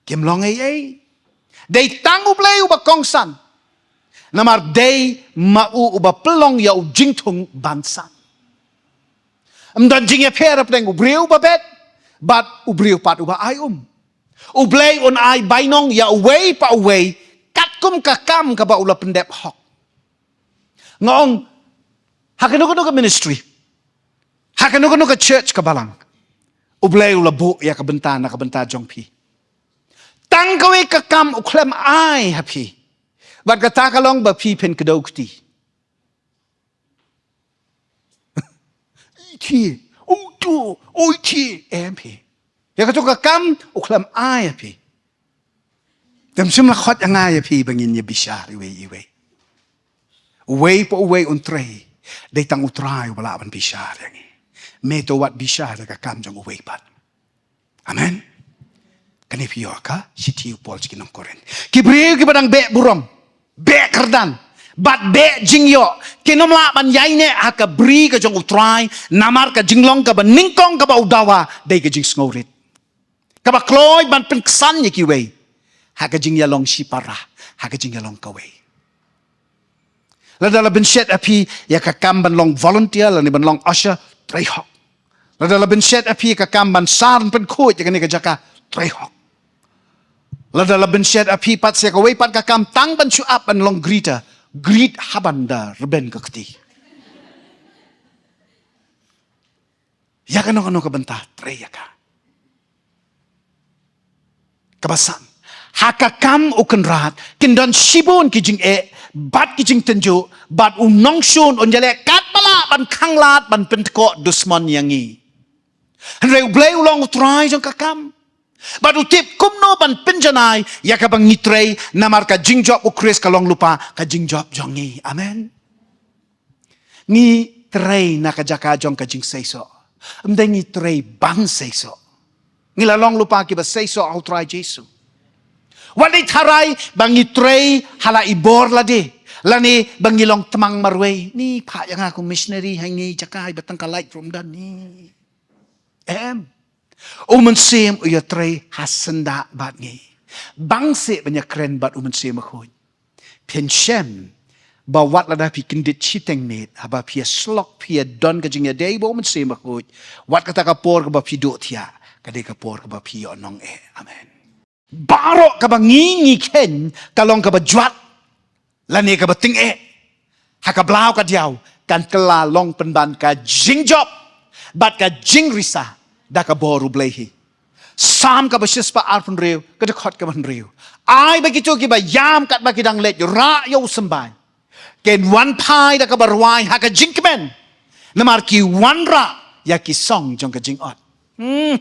kim long ei ei. Dei tang U Blei uba kongsan, namar dei ma u uba pynlong ïa u jingthung ban san. Ym don jingïapher hapdeng u briew uba bet bad u briew pat uba ai um. U Blei un ai bainong ïa uwei pa uwei katkum ka kam kaba u la pyndep hok. Nga ong, ha kano kano ka ministry, ha kano kano ka church ka balang, U Blei u la buh ïa ka bynta na ka bynta jong phi. Tang kawei ka kam u khlem ai ha phi, bad kata ka long ba phi phin kdew kti. Iti, uto, uiti, em phi. Ïa kato ka kam u khlem ai ha phi. Te ym shym la khot ïa nga ïa phi ba ngin ïa bishar iwei iwei. Uwei pa uwei un trei, dei tang U Trai uba lah ban bishar ïa ngi. Me to wat bishar ïa ka kam jong uwei pat. Amen. Kane phi ïoh ka shithi u Paul sha ki nong Korinth. Ki briew kiba dang beh burom, beh kyrdan bad beh jingïoh, kin ym lah ban ïaineh ha ka bri ka jong U Trai, namar ka jinglong kaba nyngkong kaba u dawa dei ka jingsngewrit, kaba kloi ban pynksan ïa kiwei ha ka jingïalong shipara, ha ka jingïalong kawei. Lada la bynshet ha phi ïa ka kam ban long volunteer lane ban long usher, trei hok. Lada la bynshet ha phi ïa ka kam ban sar pynkhuid ïa kane ka jaka, trei hok. Lada la bynshet ha phi pat sa ïa kawei pat ka kam tang ban shu ap ban long greeter, greet haban da rben ka kti. Ïa kano kano ka bynta trei ïa ka. Kaba san, ha ka kam U Kynrad kin don shibun ki jingeh bad ki jingtynjuh, bad u nongshun un ïaleh katba lah ban khanglad ban pyntkoh dusmon ïa ngi. Hynrei U Blei u long U Trai jong ka kam, bad u tip kumno ban pynjanai ïa kaba ngi trei, namar ka jingjop U Khrist ka long lypa ka jingjop jong ngi. Amen. Ngi trei na ka jaka jong ka jingseisoh. Ym dei ngi trei ban seisoh. Ngi la long lypa kiba seisoh ha U Trai Jisu. Wat dei tharai ba ngi trei ha la i bor lade, lane ba ngi long tmang marwei. Ni phah ïa nga kum missionary ha ine i jaka iba tang ka light room da ni. Em. U Mynsiem u ïatrei ha syndah bad ngi. Bang seh ban ïakren bad U Mynsiem Bakhuid. Phin shem ba wat lada phi kyndit shiteng miet, haba phi ïasyllok, phi ïadon ka jingïadei bad U Mynsiem Bakhuid, wat kata ka por kaba phi duh thiah, ka dei ka por kaba phi ïoh nongeh. Amen. Baroh kaba ngi, ngi kheiñ ka long kaba jwat lane kaba tyngeh ha ka blaw ka diaw, kan kylla long pynban ka jingjop bad ka jingrisa da ka bor U Blei hi. Salm kaba shispah arphew hynriew, ka dkhot kaba hynriew. Ai ba kito kiba ïam katba ki dang leit rah ïa u symbai, kin wan phai da kaba rwai ha ka jingkmen, namar ki wanrah ïa ki song jong ka jingot. Hmm.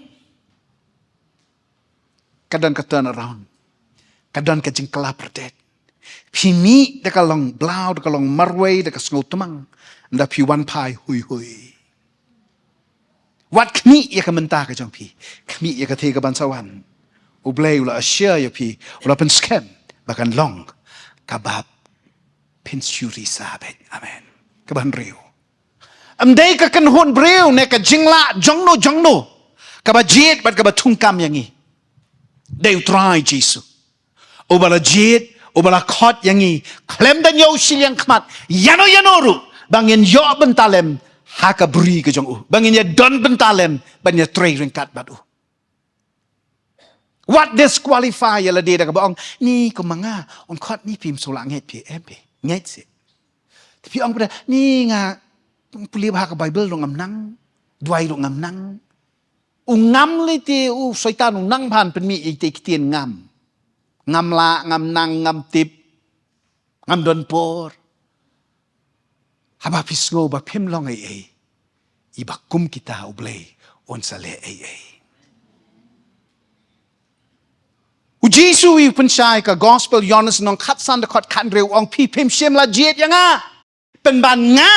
Ka don ka turn around. Ka don ka jingkylla pyrthei. Phi mih da ka long blau, da ka long marwei, da ka sngewtmang. Nda phi wan phai hui hui. Wat khmih ïa ka mynta ka jong phi. Khmih ïa ka thei ka ban sa wan. U Blei u la assure ïa phi, u la pynskhem ba kan long kaba pynshuri sa beit. Amen. Kaba hynriew. Ym dei ka kynhun briew ne ka jinglah jongno jongno kaba jied bad kaba thungkam ïa ngi. Dei U Trai Jisu. Uba la jied, uba la khot ïa ngi khlem da ñiew shiliang khmat ïano ïano ruh, ba ngin ïoh bynta lem ha ka bri ka jong u, ba ngin ïa don bynta lem ban ïa trei ryngkat bad u. Wat disqualify ïa lade da kaba ong, ni kum ma nga, ong khot ni phim shu lah ngeit phi, em phi ngeit seh. Te phi ong pat da, ni nga pule bha ka Baibl ruh ngam nang, duwai ruh ngam nang. U ngam lei te u Soitan u nang ban pynmih ïa itei i ktien ngam. Ngam lah, ngam nang, ngam tip, ngam don por. Haba phi sngew ba phim long ei ei, iba kum kita U Blei un sa leh ei ei. U Jisu u pynshai ka Gospel Ïoannis lynnong khatsan dkhot khathynriew, u ong, phi phim shym la jied ïa nga. Pynban nga,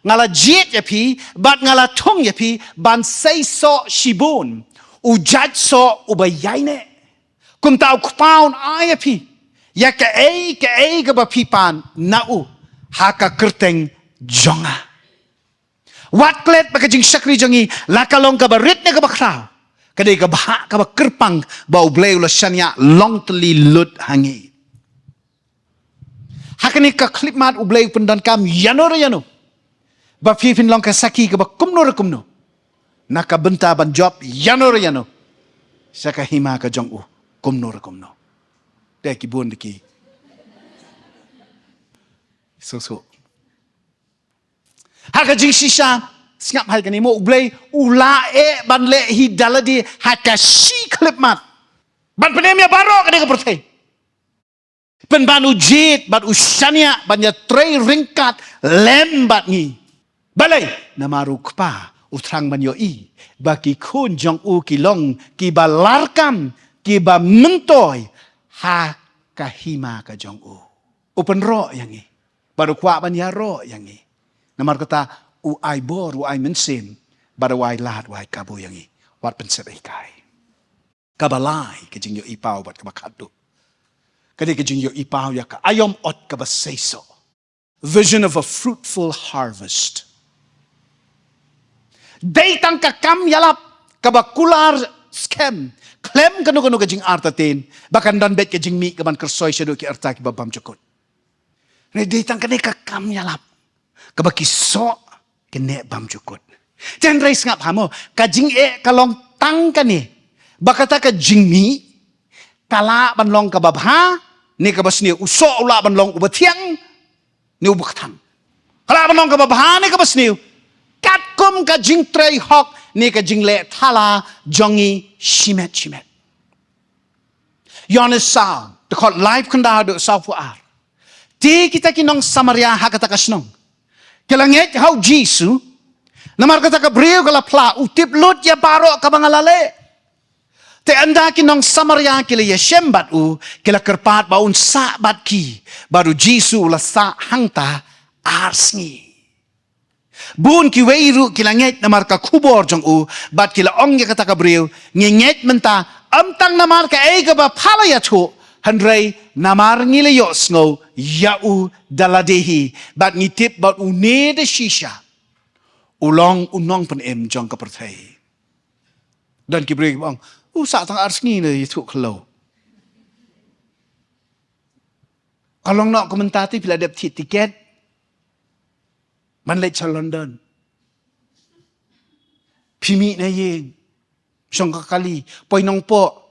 nga la jied ïa phi bad nga la thung ïa phi ban sei soh shibun. U jait soh uba ïaineh. Kumta U Kpa un ai ïa phi ïa kaei kaei kaba phi pan na u ha ka kyrteng jong nga. Wat klet ba ka jingshakri jong ngi, la ka long kaba rit ne kaba khraw, ka dei kaba hap, kaba kyrpang ba U Blei u la shaniah long tylli lut ha ngi. Ha kane ka khyllipmat U Blei u pyndonkam ïano re ïano ba phi phin long ka sakhi kaba kumno re kumno, na ka bynta ban jop ïano re ïano sha ka hima ka jong u kumno re kumno. Te ki bun de ki so so. Ha ka jingshisha, sngap ha kane mo, U Blei u la eh ban leh hi da lade ha ka shi khyllipmat ban pynim ïa baroh kane ka pyrthei. Pynban u jied bad u shaniah ban ïa trei ryngkat lem bad ngi. Balei? Namar U Kpa u thrang ban ïohi ba ki khun jong u ki long kiba larkam, kiba myntoi ha ka hima ka jong u. U pynroh ïa ngi bad u kwah ban ïaroh ïa ngi. Namar kata u ai bor, u ai mynsiem bad u ai lad, u ai kabu ïa ngi. Wat pynsep ei kai. Kaba lai ka jingïohi paw bad kaba khatduh, ka dei ka jingïohi paw ïa ka aïom ot kaba seisoh. Vision of a fruitful harvest. Dei tang ka kam ïalap kaba kular skhem khlem kano kano ka jingartatien ba kan don beit ka jingmih ka ban kyrsoi shaduh ki rta kiba bymjukut. Ne dei tang kane ka kam ïalap kaba ki soh ki neh bymjukut. Te hynrei sngap ha mo, ka jingeh ka long tang kane ba kata ka jingmih ka lah ban long kaba bha ne kaba sniew, u soh u lah ban long uba thiang ne uba kthang. Ka lah ban long kaba bha ne kaba sniew, katkum ka jingtrei hok ne ka jingleh thala jong ngi shimet shimet. Ïoannis saw, dkhot laiphew khyndai haduh sawphew ar. Te kita ki nong Samaria ha kata ka shnong ki la ngeit ha U Jisu, namar kata ka briew ka la phla, u tip lut ïa baroh kaba nga la leh. Te ynda ki nong Samaria ki la ïashem bad u, ki la kyrpad ba un sah bad ki, bad U Jisu u la sah hangta ar sngi. Bun kiwei ruh ki la ngeit namar ka khubor jong u, bad ki la ong ïa kata ka briew, ngi ngeit mynta, ym tang namar kaei kaba pha la ïathuh, hynrei namar ngi la ïohsngew ïa u da lade hi, bad ngi tip ba une da shisha u long u nongpynim jong ka pyrthei. Don ki briew kiba ong, u sah tang ar sngi ne ïathuh khyllew. Ka long noh kumta te phi la dep thied tiket ban leit sha London. Phi mih na ïing, shong ka kali, poi Nongpoh.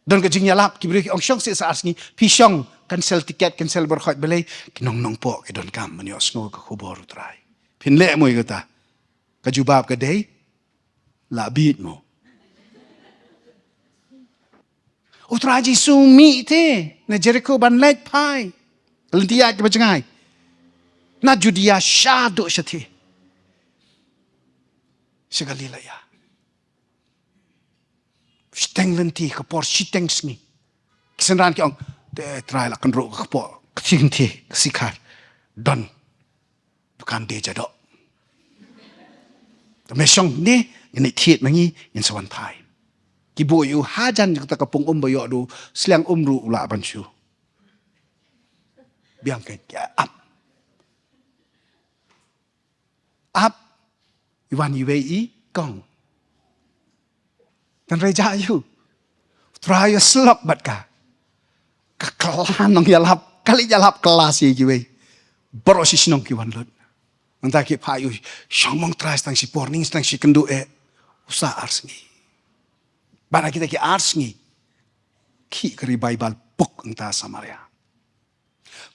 Don ka jingïalap, ki briew ki ong shong seh sa ar sngi, phi shong, cancel tiket, cancel baroh khoit. Balei? Ki nong Nongpoh ki donkam ban ïohsngew ka khubor U Trai. Phin leh mo ïa kata? Ka jubab ka dei, lah bit mo. U Trai Jisu mih te na Jeriko ban leit phai lynti ïaid kaba jngai na Judia shaduh shathie sha Galilaia. Shiteng lynti, ka por shiteng sngi. Ki synran ki ong, Te Trai la kynruh ka kpoh, ka thing te, ka sikhar. Don dukan de jadoh. Te me shong ne, ngin ïa thied ma ngi, ngin sa wan phai. Ki buh ïa u hajan jong kata ka pung um ba ïoh du, sliang um ruh u lah ban shu. Biang kein ki ap. Ap, i wan iwei i kong. Tang re ja ïa u. Trai ïa slok bad ka. Ka kylla nongïalap, ka leit ïalap kylla sha kiwei. Baroh shi shnong ki wan lut. Nangta ki phah ïa u, shong mong Trai tang shi por, ning tang shi kynduh eh. U sah ar sngi. Bad ha kita ki ar sngi, ki ka revival pok nangta Samaria.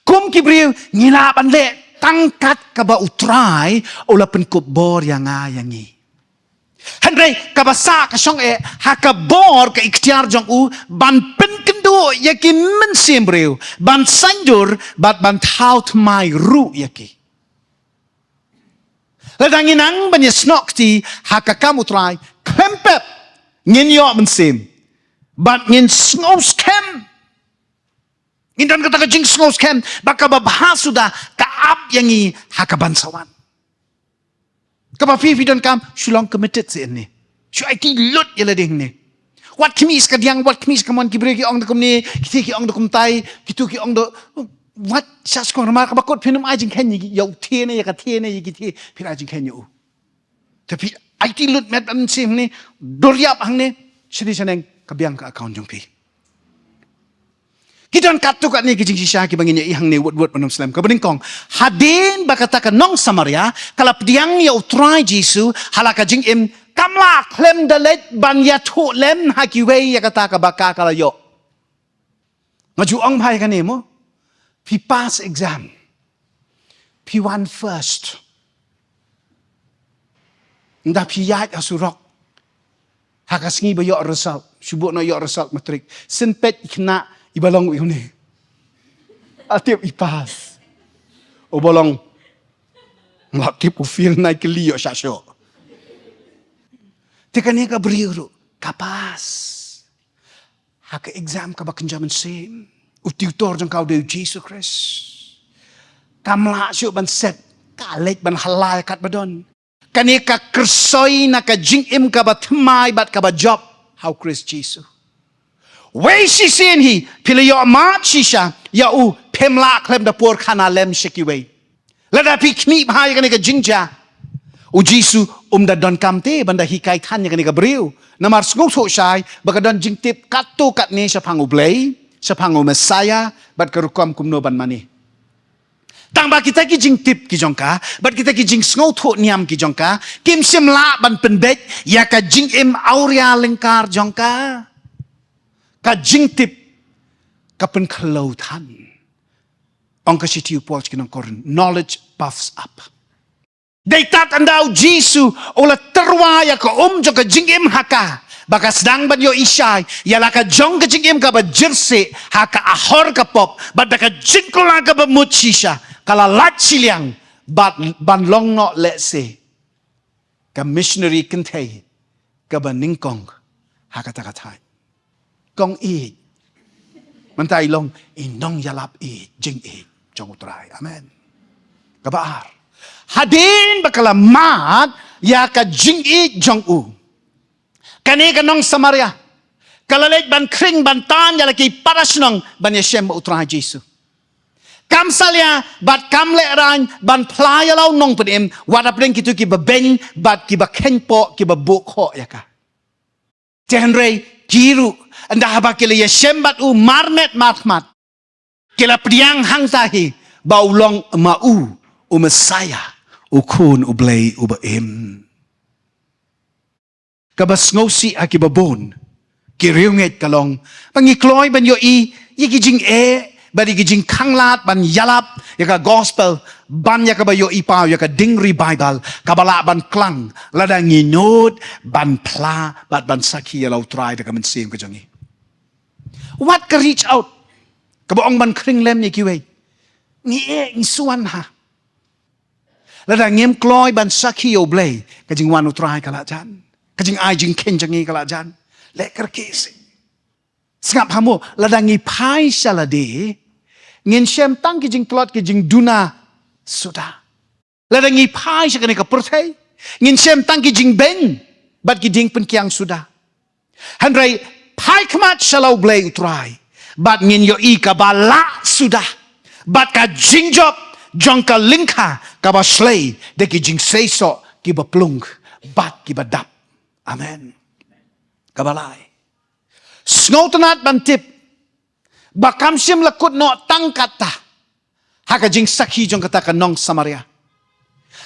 Kum ki briew ngi lah ban leh tang kat kaba U Trai u la pynkup bor ïa nga ïa ngi. Hynrei kaba sah ka shong eh ha ka bor ka iktiar jong u ban pynkynduh ïa ki mynsiem briew, ban saiñdur bad ban thaw thymmai ruh ïa ki. Lada ngin nang ban ïasnoh kti ha ka kam U Trai, khlem pep ngin ïoh mynsiem bad ngin sngewskhem. Ngin don kata ka jingsngewskhem ba kaba bha suda ka ap ïa ngi ha ka ban sa wan. Kaba phi phi donkam shu long committed seh hangne. Shu aiti lut ïa lade hangne. Wat khmih sha ka diang, wat khmih sha ka mon, ki briew ki ong da kumne, ki thie ki ong da kumtai, kitu ki ong da, wat sha sngewsih namar kaba kut phin ym ai jingkheiñ ïa u thie ne ïa ka thie ne ïa ki thie, phin ai jingkheiñ ïa u. Te phi aiti lut met ban shem hangne, dur ïap hangne, shane shaneng ka biang ka account jong phi. Ki don katto katne ki jingshisha kiba ngin ïa i hangne wut wut ban ym slem. Kaba nyngkong, hadien ba kata ka nong Samaria ka la pdiang ïa U Trai Jisu ha la ka jingim, kam lah khlem da leit ban ïathuh lem ha kiwei ïa kata kaba ka ka la ïoh. Nga ju ong bha ïa kane mo. Phi pass exam. Phi wan first. Nda phi ïaid ha surok. Ha ka sngi ba ïoh result. Shu buh noh ïoh result matric. Shen peit i khynnah iba long u ïa une. Nga tip i pass. Uba long. Nga tip u fail, nai kylli ïoh shah shoh. Te kane ka briew ruh ka pass. Ha ka exam kaba kynja mynsiem, u tutor jong ka u dei u Jisu Khrist. Kam lah shuh ban set, ka leit ban hala ïa kat ba don. Kane ka kyrsoi na ka jingim kaba thymmai bad kaba jop ha u Khrist Jisu. Wei shisien hi phi la ïoh mad shisha ïa u, phim lah khlem da pur khana lem sha kiwei. Lada phi khmih bha ïa kane ka jingjia, u Jisu um da donkam te ban da hikai than ïa kane ka briew. Namar sngewthuh shai ba ka don jingtip katto katne shaphang U Blei, shaphang u Messaïah, bad ka rukom kumno ban mane. Tang ba kita ki jingtip ki jong ka bad kita ki jingsngewthuh niam ki jong ka kim shym lah ban pynbeit ïa ka jingim awria lyngkar jong ka. Ka jingtip ka pynkhlow than. Ong ka shithi u Paul sha ki nong Korinth, knowledge puffs up. Dei tad ynda u Jisu u la tyrwa ïa ka um jong ka jingim ha ka, ba ka sdang ban ïohi shai ïa la ka jong ka jingim kaba jyrsieh ha ka ahor ka pop, bad da ka jingkular kaba mut shisha ka la lait shiliang bad ban long noh lehse ka missionary kynthei kaba nyngkong ha kata ka thaiñ. Kong ïeit. Mynta i long i nongïalap ïeit, jingïeit jong U Trai. Amen. Kaba ar, hadien ba ka la mad ïa ka jingïeit jong u, kane ka nong Samaria ka la leit ban khring ban tan ïa la ki para shnong ban ïashem bad U Trai Jisu. Kam salia bad kam lehraiñ ban phla ïa la u nongpynim, wat hapdeng kito kiba beiñ bad kiba kheiñpoh, kiba buh khoh ïa ka. Te hynrei ki ruh, ynda haba ki la ïashem bad u marmet markhmat, ki la pdiang hangta hi ba u long ma u, u Messaïah, u Khun U Blei uba im. Kaba sngewsih ha kiba bun ki riewngeit ka long ba ngi kloi ban ïohi ïa ki jingeh bad ïa ki jingkhanglad ban ïalap ïa ka gospel, ban ïa kaba ïohi paw ïa ka ding revival kaba lah ban klang lada ngi nud ban phla bad ban sakhi ïa la U Trai da ka mynsiem ka jong ngi. Wat ka reach out kaba ong ban khring lem ïa kiwei. Ngi eh, ngi shu wan ha. Lada ngim kloi ban sakhi ïa U Blei, ka jingwan U Trai ka la jan, ka jingai jingkheiñ jong ngi ka la jan. Leh kyrkieh seh. Sngap ha mo, lada ngi phai sha lade, ngin shem tang ki jingtlot ki jingduna suda. Lada ngi phai sha kane ka pyrthei, ngin shem tang ki jingbeng bad ki jingpynkiang suda. Hynrei phai khmat sha la U Blei U Trai, bad ngin ïohi kaba lah suda, bad ka jingjop jong ka lyngkha kaba shlei da ki jingseisoh kiba plung bad kiba dap. Amen. Kaba lai, sngewtynnad ban tip ba kam shym la kut noh tang katta ha ka jingsakhi jong kata ka nong Samaria.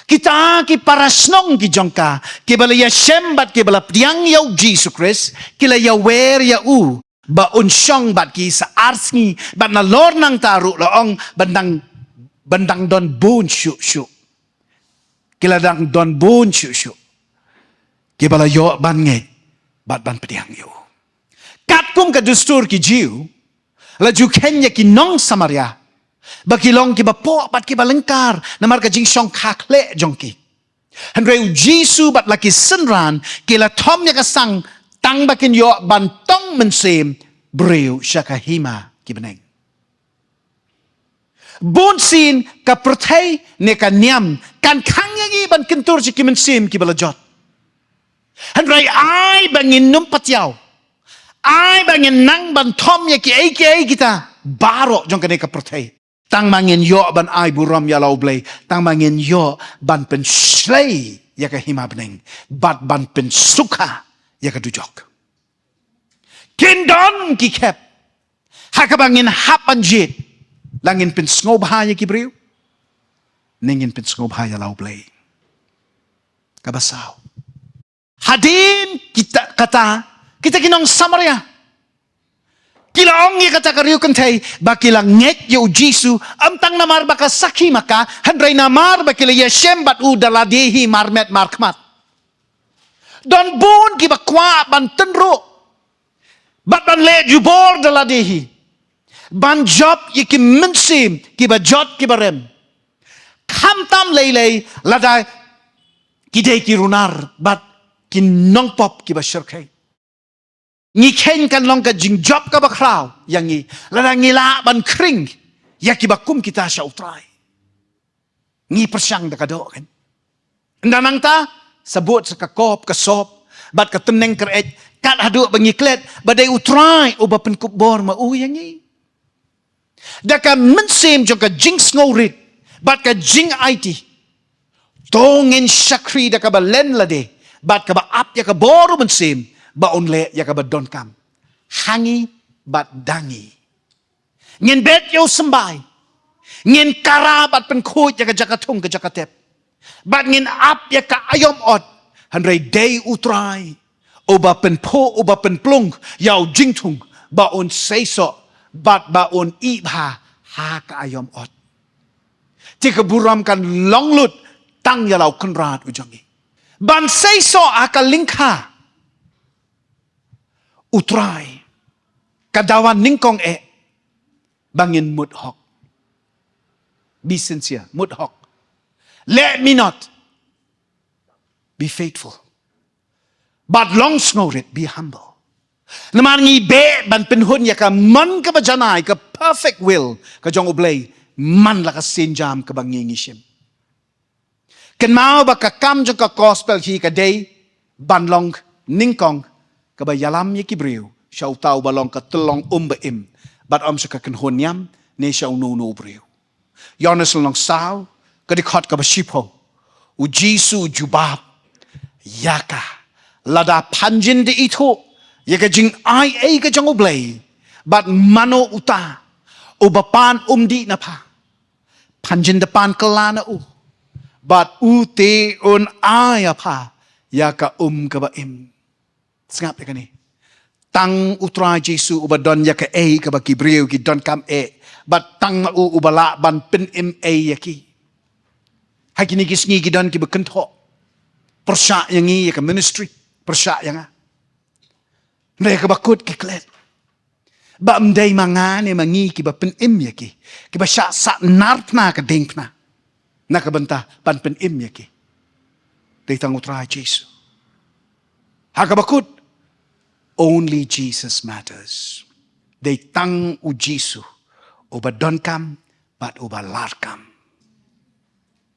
Kita ki parashnong ki jong ka, kiba la ïashem bad kiba la pdiang ïa U Jisu Khrist, ki la ïawer ïa u ba un shong bad ki sa ar sngi, bad nalor nangta ruh la ong ban dang, ban dang don bun shuh shuh. Ki la dang don bun shuh shuh kiba la ïoh ban ngeit bad ban pdiang ïa u. Katkum ka dustur ki Jiw, la ju kheiñ ïa ki nong Samaria ba ki long kiba poh bad kiba lyngkar namar ka jingshongkha khleh jong ki. Hynrei U Jisu bad la ki synran ki la thom ïa ka sang tang ba kin ïoh ban tong mynsiem briew sha ka hima ki bneng. Bunsien ka pyrthei ne ka niam kan khang ïa ngi ban kyntur sha ki mynsiem kiba la jot. Hynrei ai ba ngin nym patiaw, ai ba ngin nang ban thom ïa kiei kiei kita baroh jong kane ka pyrthei. Tang ba ngin ïoh ban ai burom ïa la U Blei, tang ba ngin ïoh ban pynshlei ïa ka hima bneng bad ban pynsukha ïa ka dujok. Kin don ki khep ha kaba ngin hap ban jied, la ngin pynsngewbha ïa ki briew ne ngin pynsngewbha ïa la U Blei. Kaba saw, hadien kita, kata, kita ki nong Samaria ki la ong ïa kata ka riewkynthei ba ki la ngeit ïa U Jisu, ym tang namar ba ka sakhi ma ka, hynrei namar ba ki la ïashem bad u da lade hi marmet markhmat. Don bun kiba kwah ban tynruh bad ban leh jubor da lade hi ban jop ïa ki mynsiem kiba jot kiba rem, khamtam lei lei lada ki dei ki runar bad ki nongpop kiba shyrkhei. Ngi kheiñ kan long ka jingjop kaba khraw ïa ngi lada ngi lah ban khring ïa kiba kum kita sha U Trai. Ngi pyrshang da ka doh kan. Ynda nangta, sa bud sa ka kop ka sop bad ka tyneng kyreit, kat haduh ba ngi klet ba dei U Trai uba pynkup bor ma u ïa ngi. Da ka mynsiem jong ka jingsngewrit bad ka jingaiti, to ngin shakri da kaba len lade bad kaba ap ïa ka bor U Mynsiem ba un leh ïa kaba donkam ha ngi bad da ngi. Ngin bet ïa u symbai, ngin kara bad pynkhuid ïa ka jaka thung ka jaka tep, bad ngin ap ïa ka aïom ot. Hynrei dei U Trai uba pynphuh, uba pynplung ïa u jingthung ba un seisoh bad ba un ih bha ha ka aïom ot. Te ka burom kan long lut tang ïa la u Kynrad u jong ngi ban seisoh ha ka lyngkha U Trai. Ka dawa nyngkong eh ba ngin mut hok. Be sincere, mut hok. Leh minot. Be faithful. Bad long sngewrit, be humble. Namar ngi beh ban pynhun ïa ka mon kaba janai, ka perfect will ka jong U Blei man la ka sienjam kaba ngi ngi shim. Kynmaw ba ka kam jong ka gospel hi ka dei ban long nyngkong kaba ïalam ïa ki briew sha uta uba long ka tyllong um ba im, bad ym sha ka kynhun niam ne sha uno uno u briew. Ïoannis lynnong saw, ka dkhot kaba shiphew. U Jisu u jubab ïa ka, lada phan jin da ithuh ïa ka jingai ei ka jong U Blei, bad mano uta uba pan um dih na pha, phan jin da pan kylla na u, bad u te un ai ïa pha ïa ka um kaba im. Sngap ïa kane. Tang U Trai Jisu uba don ïa kaei kaba ki briew ki donkam eh, bad tang ma u uba lah ban pynim ei ïa ki. Ha kine ki sngi ki don kiba kynthoh, pyrshah ïa ngi ïa ka ministry, pyrshah ïa nga. Hynrei kaba kut ki klet ba ym dei ma nga ne ma ngi kiba pynim ïa ki, kiba shah sahnarphna ka diengphna na ka bynta ban pynim ïa ki. Dei tang U Trai Jisu. Ha kaba kut, only Jesus matters. Dei tang u Jisu uba donkam bad uba larkam.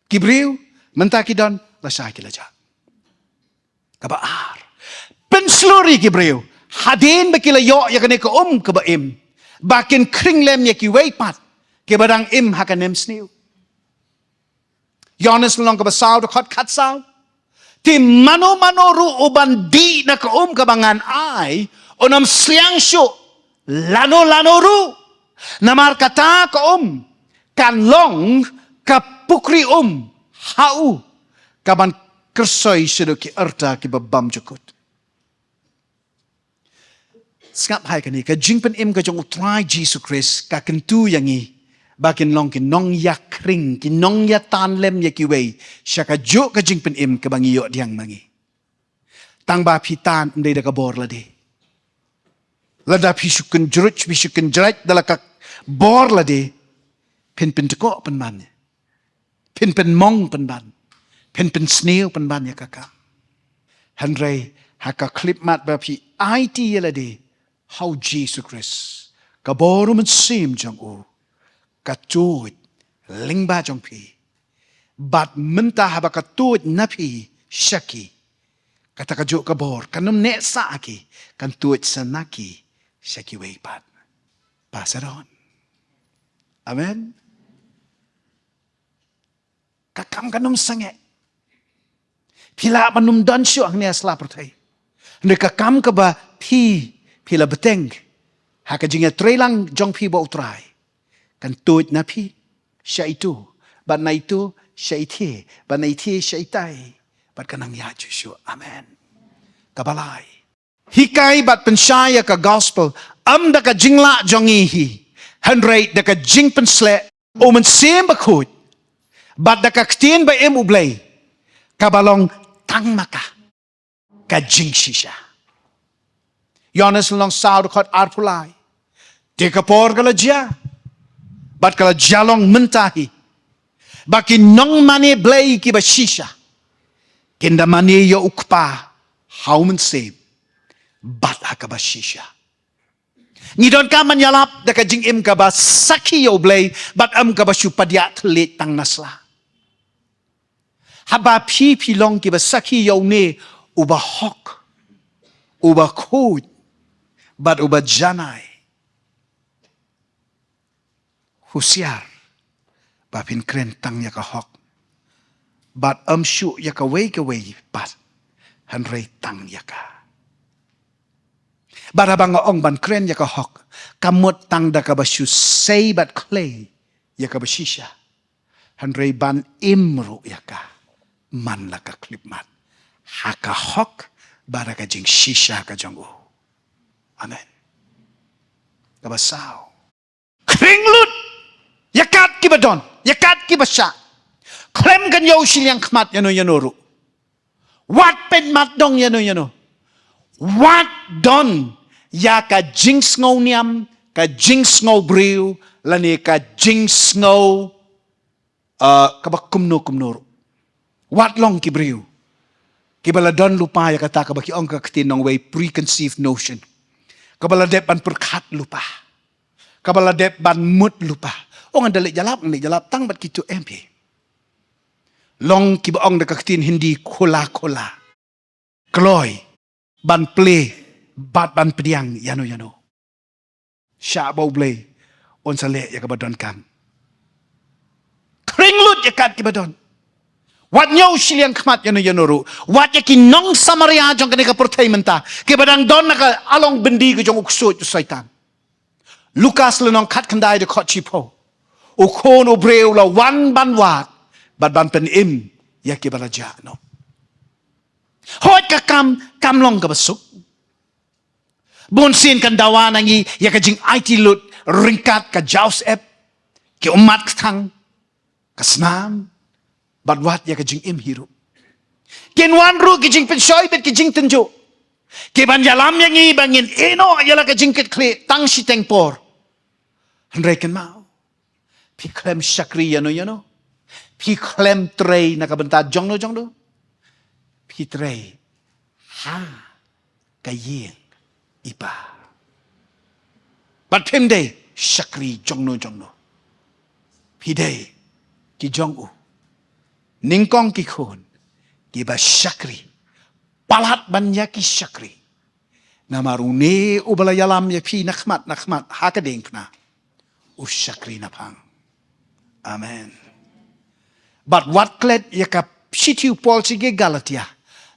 Ki briew mynta ki don lashai ki la jah. Kaba ar, pynshlur ïa ki briew hadien ba ki la ïoh ïa kane ka um kaba im, ba kin khring lem ïa kiwei pat kiba dang im ha ka nemsniew. Ïoannis lynnong kaba saw dkhot khatsaw. Te mano mano ruh uban dih na ka um kaba ngan ai, un ym sliang shuh lano lano ruh. Namar kata ka um kan long ka pukri um ha u, kaban kyrsoi shaduh ki rta kiba bymjukut. Sngap hai kane, ka jingpynim ka jong U Trai Jisu Khrist ka kyntu ïa ngi ba kin long ki nongïakhring, ki nongïatan lem ïa kiwei sha kajuh ka jingpynim kaba ngi ïoh pdiang ma ngi. Tang ba phi tan ym dei da ka bor lade. Lada phi shu kynjruit, phi shu kynjruit da la ka bor lade, phin pyntyngkhuh pynban, phin pynmong pynban, phin pynsniew pynban ïa ka kam. Hynrei ha ka khyllipmat ba phi aiti ïa lade ha U Jisu Khrist, ka bor U Mynsiem jong u ka tuid lyngba jong phi. Bad mynta haba ka tuid na phi sha ki, kata kajuh ka bor kan ym neh sah ha ki, kan tuid sa na ki sha kiwei pat. Pass it on. Amen. Ka kam kan ym sangeh. Phi lah ban ym don shuh hangne ha sla pyrthei. Hynrei ka kam kaba phi, phi la bteng ha ka jingïatreilang jong phi bad U Trai, kan tuid na phi sha itu, bad na itu sha ithie, bad na ithie sha itai, bad kan nang ïaid shuh shuh. Amen. Kaba lai, hikai bad pynshai ïa ka gospel, ym da ka jinglah jong ngi hi, hynrei da ka jingpynsleh U Mynsiem Bakhuid bad da ka ktien ba im U Blei, kaba long tang ma ka ka jingshisha. Ïoannis lynnong saw dkhot arphew lai. Te ka por ka la jia bad ka la jia long mynta hi, ba ki nongmane Blei kiba shisha kin da mane ïa U Kpa ha U Mynsiem bad ha kaba shisha. Ngi donkam ban ïalap da ka jingim kaba sakhi ïa U Blei bad ym kaba shu padiah thylliej tang na sla. Haba phi, phi long kiba sakhi ïa une uba hok, uba khuid bad uba janai, husiar ba phin kren tang ïa ka hok bad ym shuh ïa kawei kawei pat, hynrei tang ïa ka. Bad haba nga ong ban kren ïa ka hok, kam mut tang da kaba shu sei bad khlei ïa kaba shisha, hynrei ban im ruh ïa ka man la ka khyllipmat ha ka hok bad ha ka jingshisha ka jong u. Amen. Kaba saw, khring lut ïa kat kiba don, ïa kat kiba shah. Khlem kan ïoh shiliang khmat ïano ïano ruh. Wat peit mat dong ïano ïano. Wat don ïa ka jingsngew niam, ka jingsngew briew, lane ka jingsngew, uh, kaba kumno kumno ruh. Wat long ki briew kiba la don lypa ïa kata kaba ki ong ka ktien nongwei preconceived notion, kaba la dep ban pyrkhat lypa, kaba la dep ban mut lypa. Ong ngan da leit ïalap, ngan leit ïalap tang bad kito em phi. Long kiba ong da ka ktien Hindi khula khula. Kloi ban plie bad ban pdiang ïano ïano. Shah ba U Blei un sa leh ïa kaba donkam. Khring lut ïa kat kiba don. Wat ñiew shiliang khmat ïano ïano ruh. Wat ïa ki nong Samaria jong kane ka pyrthei mynta, kiba dang don na ka along byndi ka jong u ksuid u Soitan. Lukas lynnong khatkhyndai dkhot shiphew. U Khun u briew u la wan ban wad bad ban pynim ïa kiba la jah noh. Hooid, ka kam kam long kaba suk. Bun sien kan dawa na ngi ïa ka jingaiti lut ryngkat ka jawsep, ki ummat kthang, ka snam, bad wat ïa ka jingim hi ruh. Kin wan ruh ki jingpynshoi bad ki jingtynjuh, kiban ïalam ïa ngi ba ngin ïehnoh ïa la ka jingkitkhlieh tang shiteng por. Hynrei kynmaw, phi khlem shakri ïano ïano. Phi khlem trei na ka bynta jongno jongno. Phi trei ha ka ïing i Pa. Bad phim dei shakri jongno jongno. Phi dei ki jong u. Nyngkong ki khun kiba shakri. Palat ban ïa ki shakri. Namar une uba la ïalam ïa phi na khmat na khmat ha ka diengphna, u shakri naphang. Amen. Bad wat klet ïa ka shithi u Paul sha ki Galatia,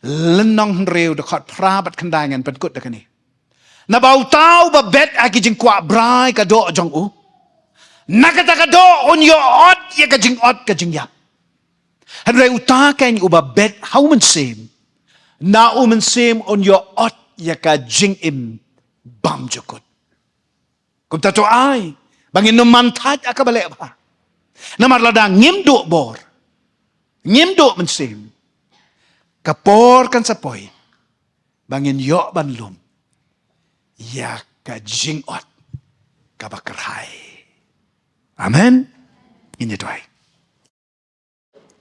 lynnong hynriew, dkhot phra bad khyndai, ngan pynkut da kane. Naba uta uba bet ha ki jingkwah brai ka doh jong u, na kata ka doh un ïoh ot ïa ka jingot ka jingïap. Hynrei uta keiñ uba bet ha u Mynsiem, na u Mynsiem un ïoh ot ïa ka jingim bymjukut. Kumta to ai ba ngin ym man thait ha kaba leh bha. Namar lada ngim duh bor, ngim duh Mynsiem, ka por kan sa poi ba ngin ïoh ban lum ïa ka jingot kaba kyrhai. Amen. Ngin ïa duwai.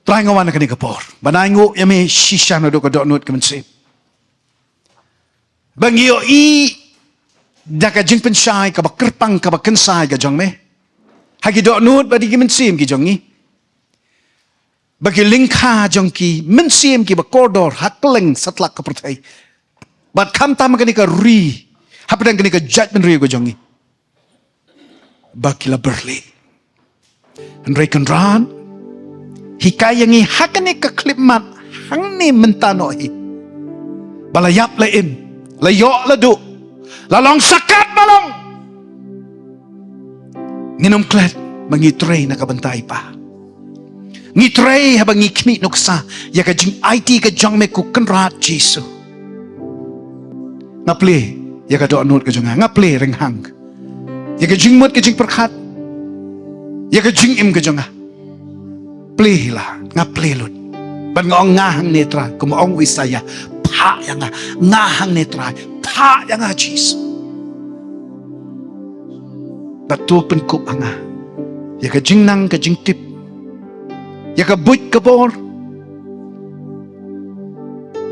Trai, nga wan ha kane ka por ban ai nguh ïa me shisha naduh ka dohnud ka mynsiem, ba ngi ïohi da ka jingpynshai kaba kyrpang kaba kynsai ka jong me ha ki dohnud bad ki mynsiem ki jong ngi. Ba ki lyngkha jong ki mynsiem kiba kordor ha kylleng satlak ka pyrthei, bad khamtam ha kane ka ri, hapdeng kane ka jaitbynriew ka jong ngi, ba ki la byrlih. Hynrei Kynrad, hikai ïa ngi ha kane ka khyllipmat hangne mynta noh hi, ba la ïap la im, la ïoh la duh, la long sakat ba long, ngin ym klet ba ngi trei na ka bynta i Pa. Ngi trei haba ngi khmih nuksa ïa ka jingaiti ka jong me, ko Kynrad Jisu. Nga plie ïa ka dohnud ka jong nga, nga plie rynghang ïa ka jingmut ka jingpyrkhat, ïa ka jingim ka jong nga. Plie hi la, nga plie lut. Bad nga ong, nga hangne Trai, kum ong u Isaïah, phah ïa nga. Nga hangne Trai, phah ïa nga Jisu. Bad to pynkup ha nga ïa ka jingnang ka jingtip, ïa ka buit ka bor,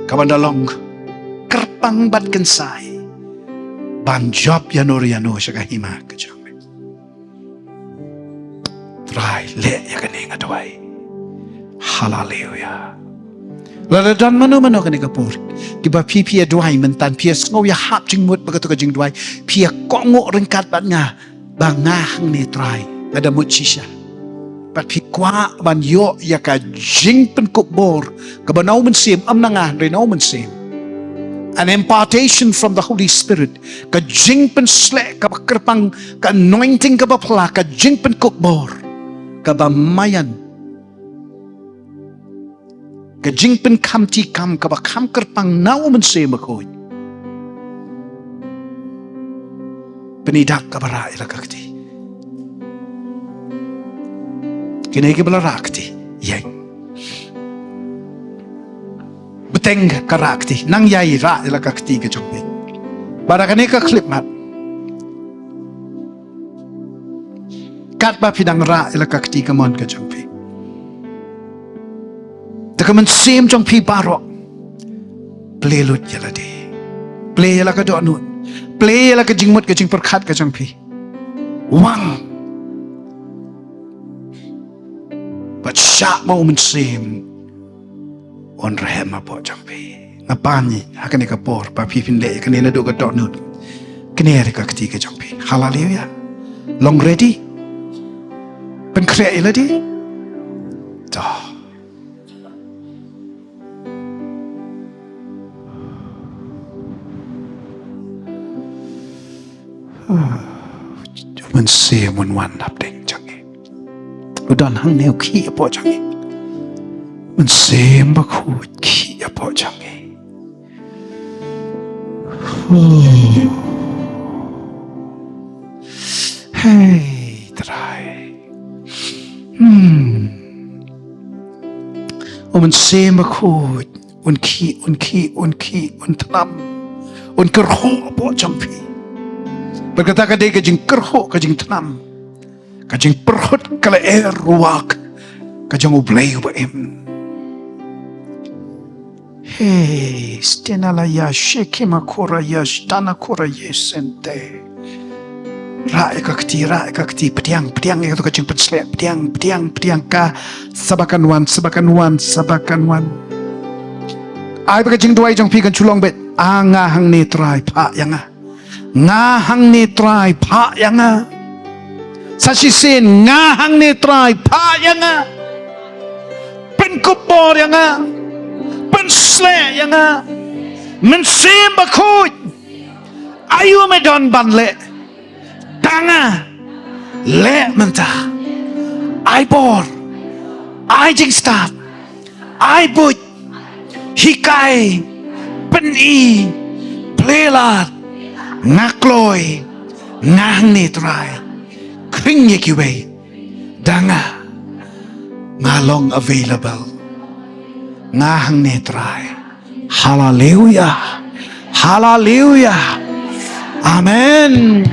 kaban da long kyrpang bad kynsai ban jop ïano ïano sha ka hima ka jong me. Trai, leh ïa kane, nga duwai. Haleluya. Lada don mano mano kane ka por kiba phi, phi ïa duwai mynta, phi ïa sngew ïa hap jingmut bad kato ka jingduwai, phi ïa kohnguh ryngkat bad nga, ba nga hangne Trai, nga da mut shisha. Bad phi kwah ban ïoh ïa ka jingpynkup bor kaba na u Mynsiem, ym na nga hynrei na u Mynsiem. An impartation from the Holy Spirit. Ka jingpynsleh kaba kyrpang, ka anointing kaba phylla, ka jingpynkup bor kaba maïan, ka jingpynkham ti kam kaba kham kyrpang na u Mynsiem Bakhuid. Pyni dak kaba rah ïa la ka kti. Kine kiba la rah kti, ïeng. Bteng ka rah kti, nang ïai rah ïa la ka kti ka jong phi. Bad ha kane ka khyllipmat, katba phi dang rah ïa la ka kti kamon ka jong phi, da ka mynsiem jong phi baroh, plie lut ïa lade. Plie ïa la ka dohnud. Plie ïa la ka jingmut ka jingpyrkhat ka jong phi. Wan. Bad shah ba u Mynsiem un rhem hapoh jong phi. Nga pan ha kane ka por ba phi phin leh kane naduh ka dohnud. Kane ka kti ka jong phi. Haleluya. Long ready? Pynkhreh ïa lade. To. U Mynsiem un wan hapdeng jong ngi. U don hangne, u khih hapoh jong ngi. Mynsiem Bakhuid, khih hapoh jong ngi. Hei Trai. Hmm. U Mynsiem Bakhuid un khih, un khih, un khih, un thnam, un kyrhuh hapoh jong phi. Bad kata ka dei ka jingkyrhuh, ka jingthnam, ka jingpyrhut, ka lyer ruah ka jong U Blei uba im. Hey, stena la ya shekima kora ya shtana kora ye sente. Rah ïa ka kti, rah ïa ka kti, pdiang, pdiang ïa ka jingpynsleh, pdiang, pdiang, pdiang ka, sa ba kan wan, sa ba kan wan, sa ba kan wan. Ai ba ka jingduwai jong phi kan shu long beit, ah, nga hangne Trai, phah ïa nga. Nga hangne Trai, phah ïa nga. Sa shisien, nga hangne Trai, phah ïa nga. Pynkup bor ïa nga. Pynsleh ïa nga. Mynsiem Bakhuid, aïu me don ban leh? Da nga, leh mynta. Ai bor, ai jingstad, ai buit, hikai, pyni, plie lad. Nga kloi, nga hangne Trai. Khring ïa kiwei, da nga, nga long available. Nga hangne Trai. Haleluya. Haleluya. Amen.